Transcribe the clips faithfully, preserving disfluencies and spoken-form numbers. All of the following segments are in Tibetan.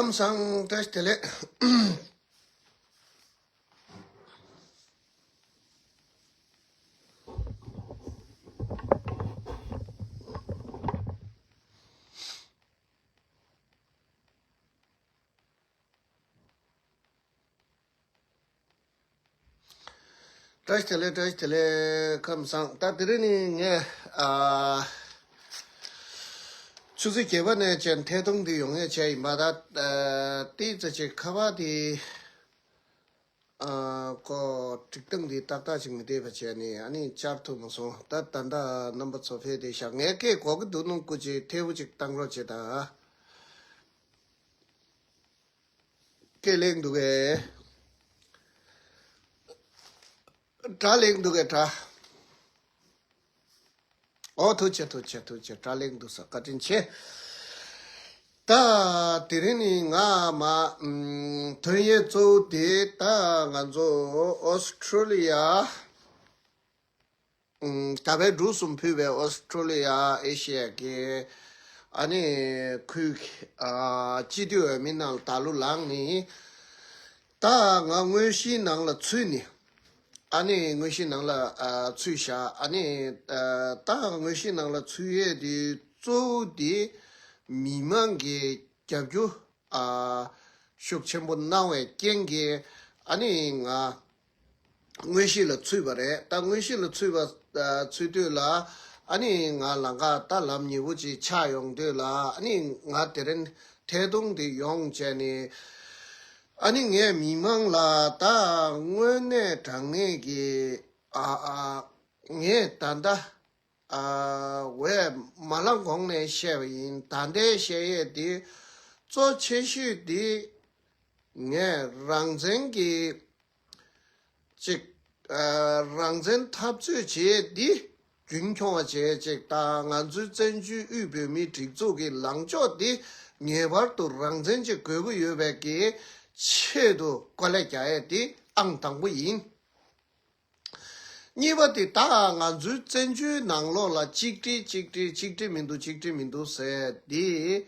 ཁམས་བཟང་། བཀྲ་ཤིས་བདེ་ལེགས། བཀྲ་ཤིས་བདེ་ལེགས། བཀྲ་ཤིས་བདེ་ལེགས། ཁམས་བཟང་། ད་དེ་རིང་ནི་ངས་ཨ་ཆུ་ཚོད་བརྒྱད་པ་ནས་བྱས་ཐད་གཏོང་འདི་ཡོང་ངེས་བྱས་ཡིན་པ། ད་ཨ་ཏི་ཙ་ཅིག་ཁ་པར་དེ་ཨ་ཀོ་སྒྲིག་སྟངས་འདི་ཏག་ཏག་ཅིག་མི་བསྡད་པ་བྱས་ནས་ཨ་ནི་བཅར་ཐུབ་མ་སོང་། ད་ད་ལྟ་རྣམ་པ་ཚོ་ཕེབས་བསྡད་ཤག་ངས་སྐད་གོ་གི་འདུག་ནོ་སྐུ་མཁྱེན་ཐལ་བོ་ཅིག་བཏང་རོགས་བྱེད་དང་། སྐད་ལེགས་འདུག་གས། སྒྲ་ལེགས་འདུག་གས་སྒྲ། ཨོ་ཐུགས་རྗེ་ཆེ། ཐུགས་རྗེ་ཆེ། ཐུགས་རྗེ་ཆེ། སྒྲ་ལེགས་འདུག་ས་བཀའ་དྲིན་ཆེ། ད་དེ་རིང་ནི་ང་མ་ཨམ་ཐོན་ཡས་གཙོ་བོ་དེ་ད་ང་ཚོ་ཨོ་སི་ཁྲུ་ལི་ཡ། ཨམ་ད་བར་འབྲུ་གསུམ་ཕུལ་བའི་ཨོ་སི་ཁྲུ་ལི་ཡ་ཨེ་ཤི་ཡ་གི་ཨ་ནི་ཁུལ་གྱི་ཨ་སྤྱི་འཐུས་འོས་མི་ནང་ད་ལོ་ལངས་ནི། ད་ང་དངོས་གཞིའི་ནང་ལ་ཚུད་ནི། ཨ་ནི་དངོས་གཞིའི་ནང་ལ་ཨ་ཚུད་ཤག་ཨ་ནི་ཨ་ད་དངོས་གཞིའི་ནང་ལ་ཚུད་ཡས་དེ་གཙོ་བོ་དེ་མི་མང་གི་རྒྱབ་སྐྱོར་ཨ་ཤུགས་ཆེན་པོ་གནང་བའི་རྐྱེན་གྱིས་ཨ་ནི་ང་དངོས་གཞི་ལ་ཚུད་པ་རེད། ད་དངོས་གཞི་ལ་ཚུད་པ་ཨ་ཚུད་དུས་ལ་ཨ་ནི་ང་ལམ་ཁ་ད་ལམ་ཉེ་བོ་ཅིག་ཆགས་ཡོང་དུས་ལ་ཨ་ནི་ང་དེ་རིང་ཐད་གཏོང་དེ་ཡོང་བྱས་ནས། ཨ་ནི་ངས་མི་མང་ལ་ད་དངོས་གནས་དྲང་གནས་ཀྱི་ཨ་ཨ་ངས་ད་ལྟ་ཨ་འོས་མ་ལངས་གོང་ནས་བཤད་པ་ཡིན། ད་ལྟའི་བཤད་ཡས་དེ་གཙོ་ཆེ་ཤོས་དེ་ངས་རང་བཙན་གྱི་ཅིག་ཨ་རང་བཙན་འཐབ་རྩོད་བྱེད་འདི་རྒྱུན་འཁྱོངས་བ་བྱེད་ཅིག་དང་། ང་ཚོའི་བཙན་བྱོལ་དབུས་བོད་མིའི་སྒྲིག་འཛུགས་ཀྱི་ལངས་ཕྱོགས་འདི་ངེས་པར་དུ་རང་བཙན་ཅིག་དགོས་ཀྱི་ཡོད་པའི་གི་ཆེད་དུ་དཀའ་ལས་རྒྱག་ཡས་འདི་ཨང་དང་པོ་ཡིན། གཉིས་པ་དེ་ད་ང་ཚོའི་བཙན་བྱོལ་ནང་ལོགས་ལ་གཅིག་སྒྲིལ་གཅིག་སྒྲིལ་གཅིག་སྒྲིལ་མི་འདུག་གཅིག་སྒྲིལ་མི་འདུག་ཟེར་འདི།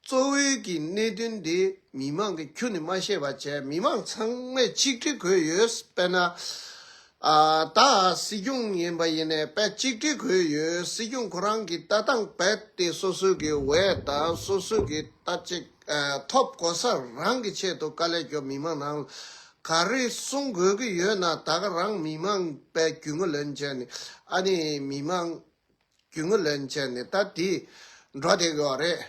གཙོ་བོའི་གི་གནད་དོན་འདི་མི་མང་གིས་ཁྱོན་ནས་མ་ཤེས་པ་བྱས། མི་མང་ཚང་མས་གཅིག་སྒྲིལ་དགོས་ཡོད། དཔེར་ན་ཨ་ད་སྲིད་སྐྱོང་ཡིན་པ་ཡིན་ནའི་དཔེ་གཅིག་སྒྲིལ་དགོས་ཡོད། སྲིད་སྐྱོང་ཁོ་རང་གི་ལྟ་སྟངས་རྦད་དེ་སོ་སོའི་གི་འོས་དང་སོ་སོའི་གི་ལྟ་ཅིག་ཨ་ཐོབ་གོ་ས་རང་གི་ཆེད་དུ་དཀའ་ལས་རྒྱོབ། མི་མང་ནང་ག་རེ་གསུང་དགོས་ཀྱི་ཡོད་ན་ད་ག་རང་མི་མང་དཔེ་རྒྱུས་མངའ་ལོན་བྱས་ནས་ཨ་ནི་མི་མང་རྒྱུས་མངའ་ལོན་བྱས་ནས་ད་དེ་འགྲོ་བསྡད་ཡོད་རེད།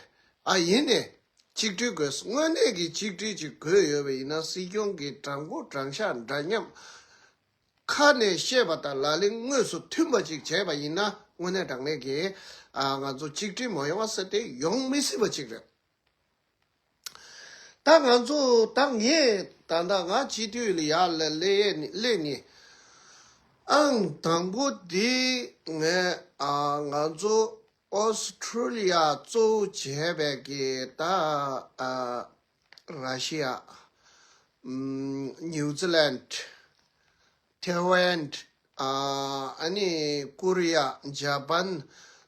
ཨ་ཡིན་ནས་གཅིག་སྒྲིལ་དགོས། དངོས་གནས་ཀྱི་གཅིག་སྒྲིལ་ཅིག་དགོས་ཡོད་པ་ཡིན་ན་སྲིད་སྐྱོང་གི་དྲང་པོ་དྲང་གཞག་འདྲ་མཉམ་ཁ་ནས་བཤད་པ་དང་ལག་ལེན་དངོས་སུ་མཐུན་པ་ཅིག་བྱས་པ་ཡིན་ན་དངོས་གནས་དྲང་གནས་ཀྱི་ཨ་ང་ཚོ་གཅིག་སྒྲིལ་མ་ཡོང་བ་ཟེར་དེ་ཡོང་མི་སྲིད་པ་ཅིག་རེད། ད་ང་ཚོ་ད་ངས་ད་ལྟ་ང་སྤྱི་འཐུས་ལ་ཡར་ལ་སླེབས་ནི་སླེབས་ནི་ཨང་དང་པོ་འདི་ངས་ཨ་ང་ཚོ་ཨོ་སི་ཁྲུ་ལི་ཡ་གཙོ་བོ་བྱས་པའི་གི་ད་ཨ་ར་ཤི་ཡ། ཨམ་ནིའུ་ཛི་ལན། ཐེ་ཝན། ཨ་ཨ་ནི་ཀོ་རི་ཡ། ཇ་པན།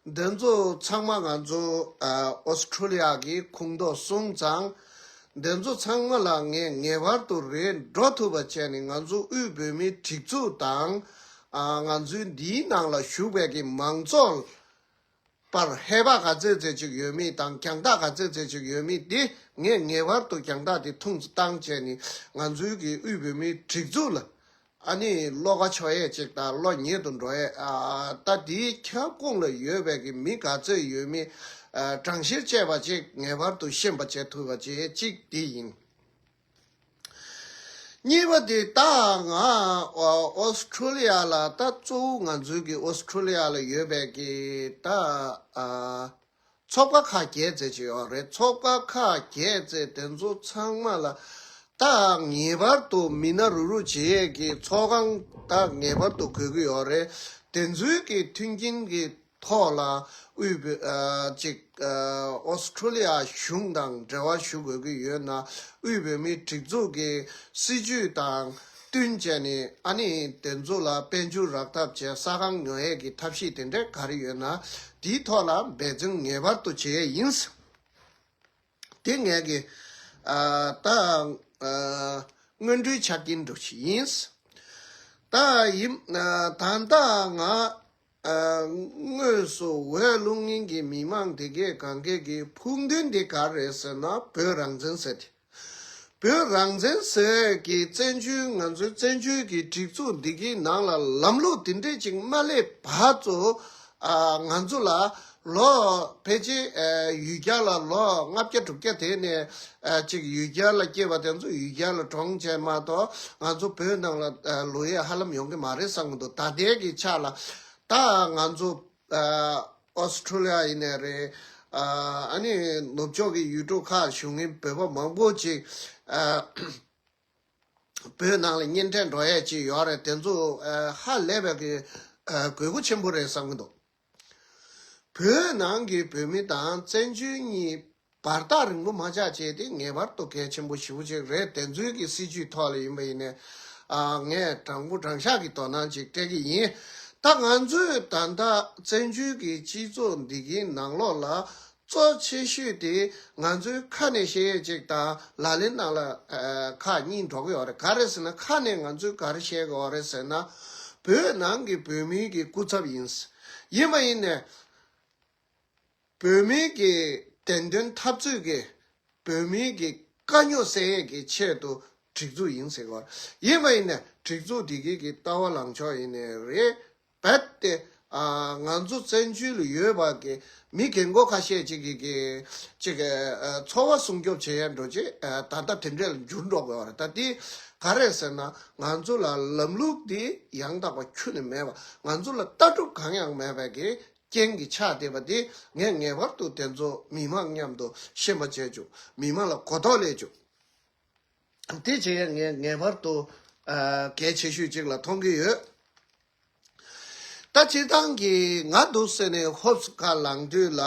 འདི་ཚོ་ཚང་མ་ང་ཚོ་ཨ་ཨོ་སི་ཁྲུ་ལི་ཡ་གི་ཁོངས་གཏོགས་སོང་ཙང་། འདི་ཚོ་ཚང་མ་ལ་ངས་ངེས་པར་དུ་རེད་འགྲོ་ཐུབ་པ་བྱས་ནས་ང་ཚོ་དབུས་བོད་མིའི་སྒྲིག་འཛུགས་དང་། ཨ་ང་ཚོའི་འདིའི་ནང་ལ་བཞུགས་པའི་གི་མང་ཚོགས་པར་ཧེ་བག་ག་ཚད་ཚད་ཅིག་ཡོད་མེད་དང་རྒྱང་ཐག་ག་ཚད་ཚད་ཅིག་ཡོད་མེད་དེ་ངས་ངེས་པར་དུ་རྒྱང་ཐག་དེ་ཐུང་ཙམ་བཏང་བྱས་ནས་ང་ཚོའི་གི་དབུས་བོད་མིའི་སྒྲིག་འཛུགས་ལ་ཨ་ནི་བློ་ཁ་ཕྱོགས་ཡས་ཅིག་དང་བློ་ཉེ་དུ་འགྲོ་ཡས། ཨ་ད་དེའི་ཁྱབ་ཁོངས་ལ་ཡོད་པའི་གི་མི་ག་ཚད་ཡོད་མེད་ཨ་གྲངས་བཤེར་བྱས་པ་ཅིག་ངེས་པར་དུ་ཤེས་པ་བྱེད་ཐུབ་པ་ཅིག་གཅིག་དེ་ཡིན། གཉིས་པ་དེ་ད་ང་ཨོ་ཨོ་སི་ཁྲུ་ལི་ཡ་ལ་ད་གཙོ་བོ་ང་ཚོའི་གི་ཨོ་སི་ཁྲུ་ལི་ཡ་ལ་ཡོད་པའི་གི་ད་ཨ་ཚོགས་པ་ཁག་བརྒྱད་ཙམ་ཅིག་ཡོད་རེད། ཚོགས་པ་ཁག་བརྒྱད་ཙམ་དེ་ཚོ་ཚང་མ་ལ་ད་ངེས་པར་དུ་མི་སྣ་རུག་རུག་བྱེད་ཡས་ཀྱི་ཚོགས་ཁང་ད་ངེས་པར་དུ་དགོས་ཀྱི་ཡོད་རེད། དེ་ཚོའི་གི་མཐུན་རྐྱེན་གྱི་ཐོག་ལ་དབུས་བོད་ཨ་ཅིག་ཨ་ཨོ་སི་ཁྲུ་ལི་ཡ་གཞུང་དང་འབྲེལ་བ་ཞུ་དགོས་ཀྱི་ཡོད་ན་དབུས་བོད་མིའི་སྒྲིག་འཛུགས་ཀྱི་སྲིད་ཇུས་དང་བསྟུན་བྱས་ནས་ཨ་ནི་དེ་ཚོ་ལ་དཔལ་འབྱོར་རག་ཐབས་བྱས། ས་ཁང་ཉོ་ཡས་ཀྱི་ཐབས་ཤེས་དེ་འདྲ་ག་རེ་ཡོད་ན་དེའི་ཐོག་ལ་འབད་བརྩོན་ངེས་པར་དུ་བྱེད་ཡས་ཡིན། དེ་ངས་ཀྱི་ ཨ་ད་ཨ་སྔོན་འགྲོའི་ཆ་རྐྱེན་འདྲ་ཞིག་ཡིན། ད་ཡིན་ཨ་ད་ལྟ་ང་ཨ་དངོས་སུ་འོས་བླུག་མཁན་གྱི་མི་མང་དེ་གས་གང་གས་ཀྱི་ཕུགས་འདུན་དེ་ག་རེ་རེད་ཟེར་ན། བོད་རང་བཙན་ཟེར་དེ། བོད་རང་བཙན་ཟེར་གྱི་བཙན་བྱོལ་ང་ཚོའི་བཙན་བྱོལ་གྱི་སྒྲིག་འཛུགས་འདི་གའི་ནང་ལ་ལམ་ལུགས་འདི་འདྲས་ཅིག་མ་སླེབས་བར་དུ་ཨ་ང་ཚོ་ལ་ལོ་ཕལ་ཆེར་ཨ་ཡུལ་གྱར་ལ་ལོ་ལྔ་བརྒྱ་དྲུག་བརྒྱ་དེ་ནས་ཨ་ཅིག་ཡུལ་གྱར་ལ་སྐྱེས་པ་དེ་ཚོ་ཡུལ་གྱར་ལ་གྲོངས་བྱས་མ་གཏོགས། ང་ཚོ་བོད་ནང་ལ་ཨ་ལོག་ཡས་ཧ་ལམ་ཡོང་གི་མ་རེད་བསམ་གྱི་འདུག་ད་ལྟའི་གི་ཆ་ལ་ད་ང་ཚོ་ཨ་ཨོ་སི་ཁྲུ་ལི་ཡ་ཡིན་ནའི་རེད། ཨ་ཨ་ནི་ནུབ་ཕྱོགས་ཀྱི་ཡུལ་གྲུ་ཁག་བཞུགས་མཁན་བོད་པ་མང་པོ་ཅིག་ཨ་བོད་ནང་ལ་གཉེན་འཕྲད་འགྲོ་ཡས་ཅིག་ཡོད་རེད། དེ་ཚོ་ཨ་ཧ་ལས་པའི་གི་ཨ་དགོས་མཁོ་ཆེན་པོ་རེད་བསམ་གྱི་འདུག་བོད་ནང་གི་བོད་མི་དང་བཙན་བྱོལ་གཉིས་བར་ཐག་རིང་པོ་མ་ཆགས་ཆེད་དེ་ངེས་པར་དུ་གལ་ཆེན་པོ་ཞེ་པོ་ཅིག་རེད། དེ་ཚོའི་གི་སྲིད་ཇུས་ཐོག་ལ་ཡིན་པ་ཡིན་ནའི་ཨ་ངས་དྲང་པོ་དྲང་བཞག་གི་དོ་སྣང་ཅིག་སྤྲད་ཀྱི་ཡིན། ད་ང་ཚོས་ད་ལྟ་བཙན་བྱོལ་གྱི་སྤྱི་ཚོགས་འདི་གའི་ནང་ལོགས་ལ་གཙོ་ཆེ་ཤོས་དེ་ང་ཚོའི་ཁ་ནས་བཤད་ཡས་ཅིག་དང་ལག་ལེན་ནང་ལ་ཨ་ཁག་གཉིས་འགྲོ་གི་ཡོད་རེད། ག་རེ་ཟེར་ན། ཁ་ནས་ང་ཚོས་ག་རེ་བཤད་གི་ཡོད་རེད་ཟེར་ན། བོད་ནང་གི་བོད་མིའི་གི་སྐུ་ཚབ་ཡིན། ཡིན་པ་ཡིན་ནའི་བོད་མིའི་གི་བདེན་དོན་འཐབ་རྩོད་ཀྱི་བོད་མིའི་གི་དཀའ་རྙོག་སེལ་ཡས་ཀྱི་ཆེད་དུ་སྒྲིག་འཛུགས་ཡིན་ཟེར་གི་ཡོད་རེད། ཡིན་པ་ཡིན་ནའི་སྒྲིག་འཛུགས་འདི་གའི་གི་ལྟ་བ་ལངས་ཕྱོགས་ཡིན་ནའི་རེད། རྦད་དེ་ཨ་ང་ཚོ་བཙན་བྱོལ་ལ་ཡོད་པ་གི་མི་རྒན་གོག་ཁ་ཤས་ཅིག་གི་གི་ཅིག་གི་ཨ་འཚོ་བ་སྲུང་སྐྱོབ་བྱེད་ཡ་འགྲོ་ཅིག་ཨ་ད་ལྟ་དེ་འདྲས་ལ་འགྱུར་འགྲོ་གི་ཡོད་རེད། ད་དེ་ག་རེ་ཟེར་ན། ང་ཚོ་ལ་ལམ་ལུགས་འདི་ཡང་དག་པ་ཁྱོན་ནས་མེད་པ། ང་ཚོ་ལ་ལྟ་གྲུབ་གང་ཡང་མེད་པ་གི་རྐྱེན་གྱིས་ཆགས་བསྡད་པ་དེ་ངས་ངེས་པར་དུ་དེ་ཚོ་མི་མང་མཉམ་དུ་ཤེས་པ་བྱེད་བཅུག་མི་མང་ལ་གོ་རྟོགས་སླེབས་བཅུག་དེ་བྱས་ངས་ངེས་པར་དུ་ཨ་གལ་ཆེ་ཤོས་ཅིག་ལ་མཐོང་གི་ཡོད། ད་སྤྱིར་བཏང་གི་ང་འདུག་ཟེར་ནས་ཧོབ་སི་ཁ་ལངས་དུས་ལ་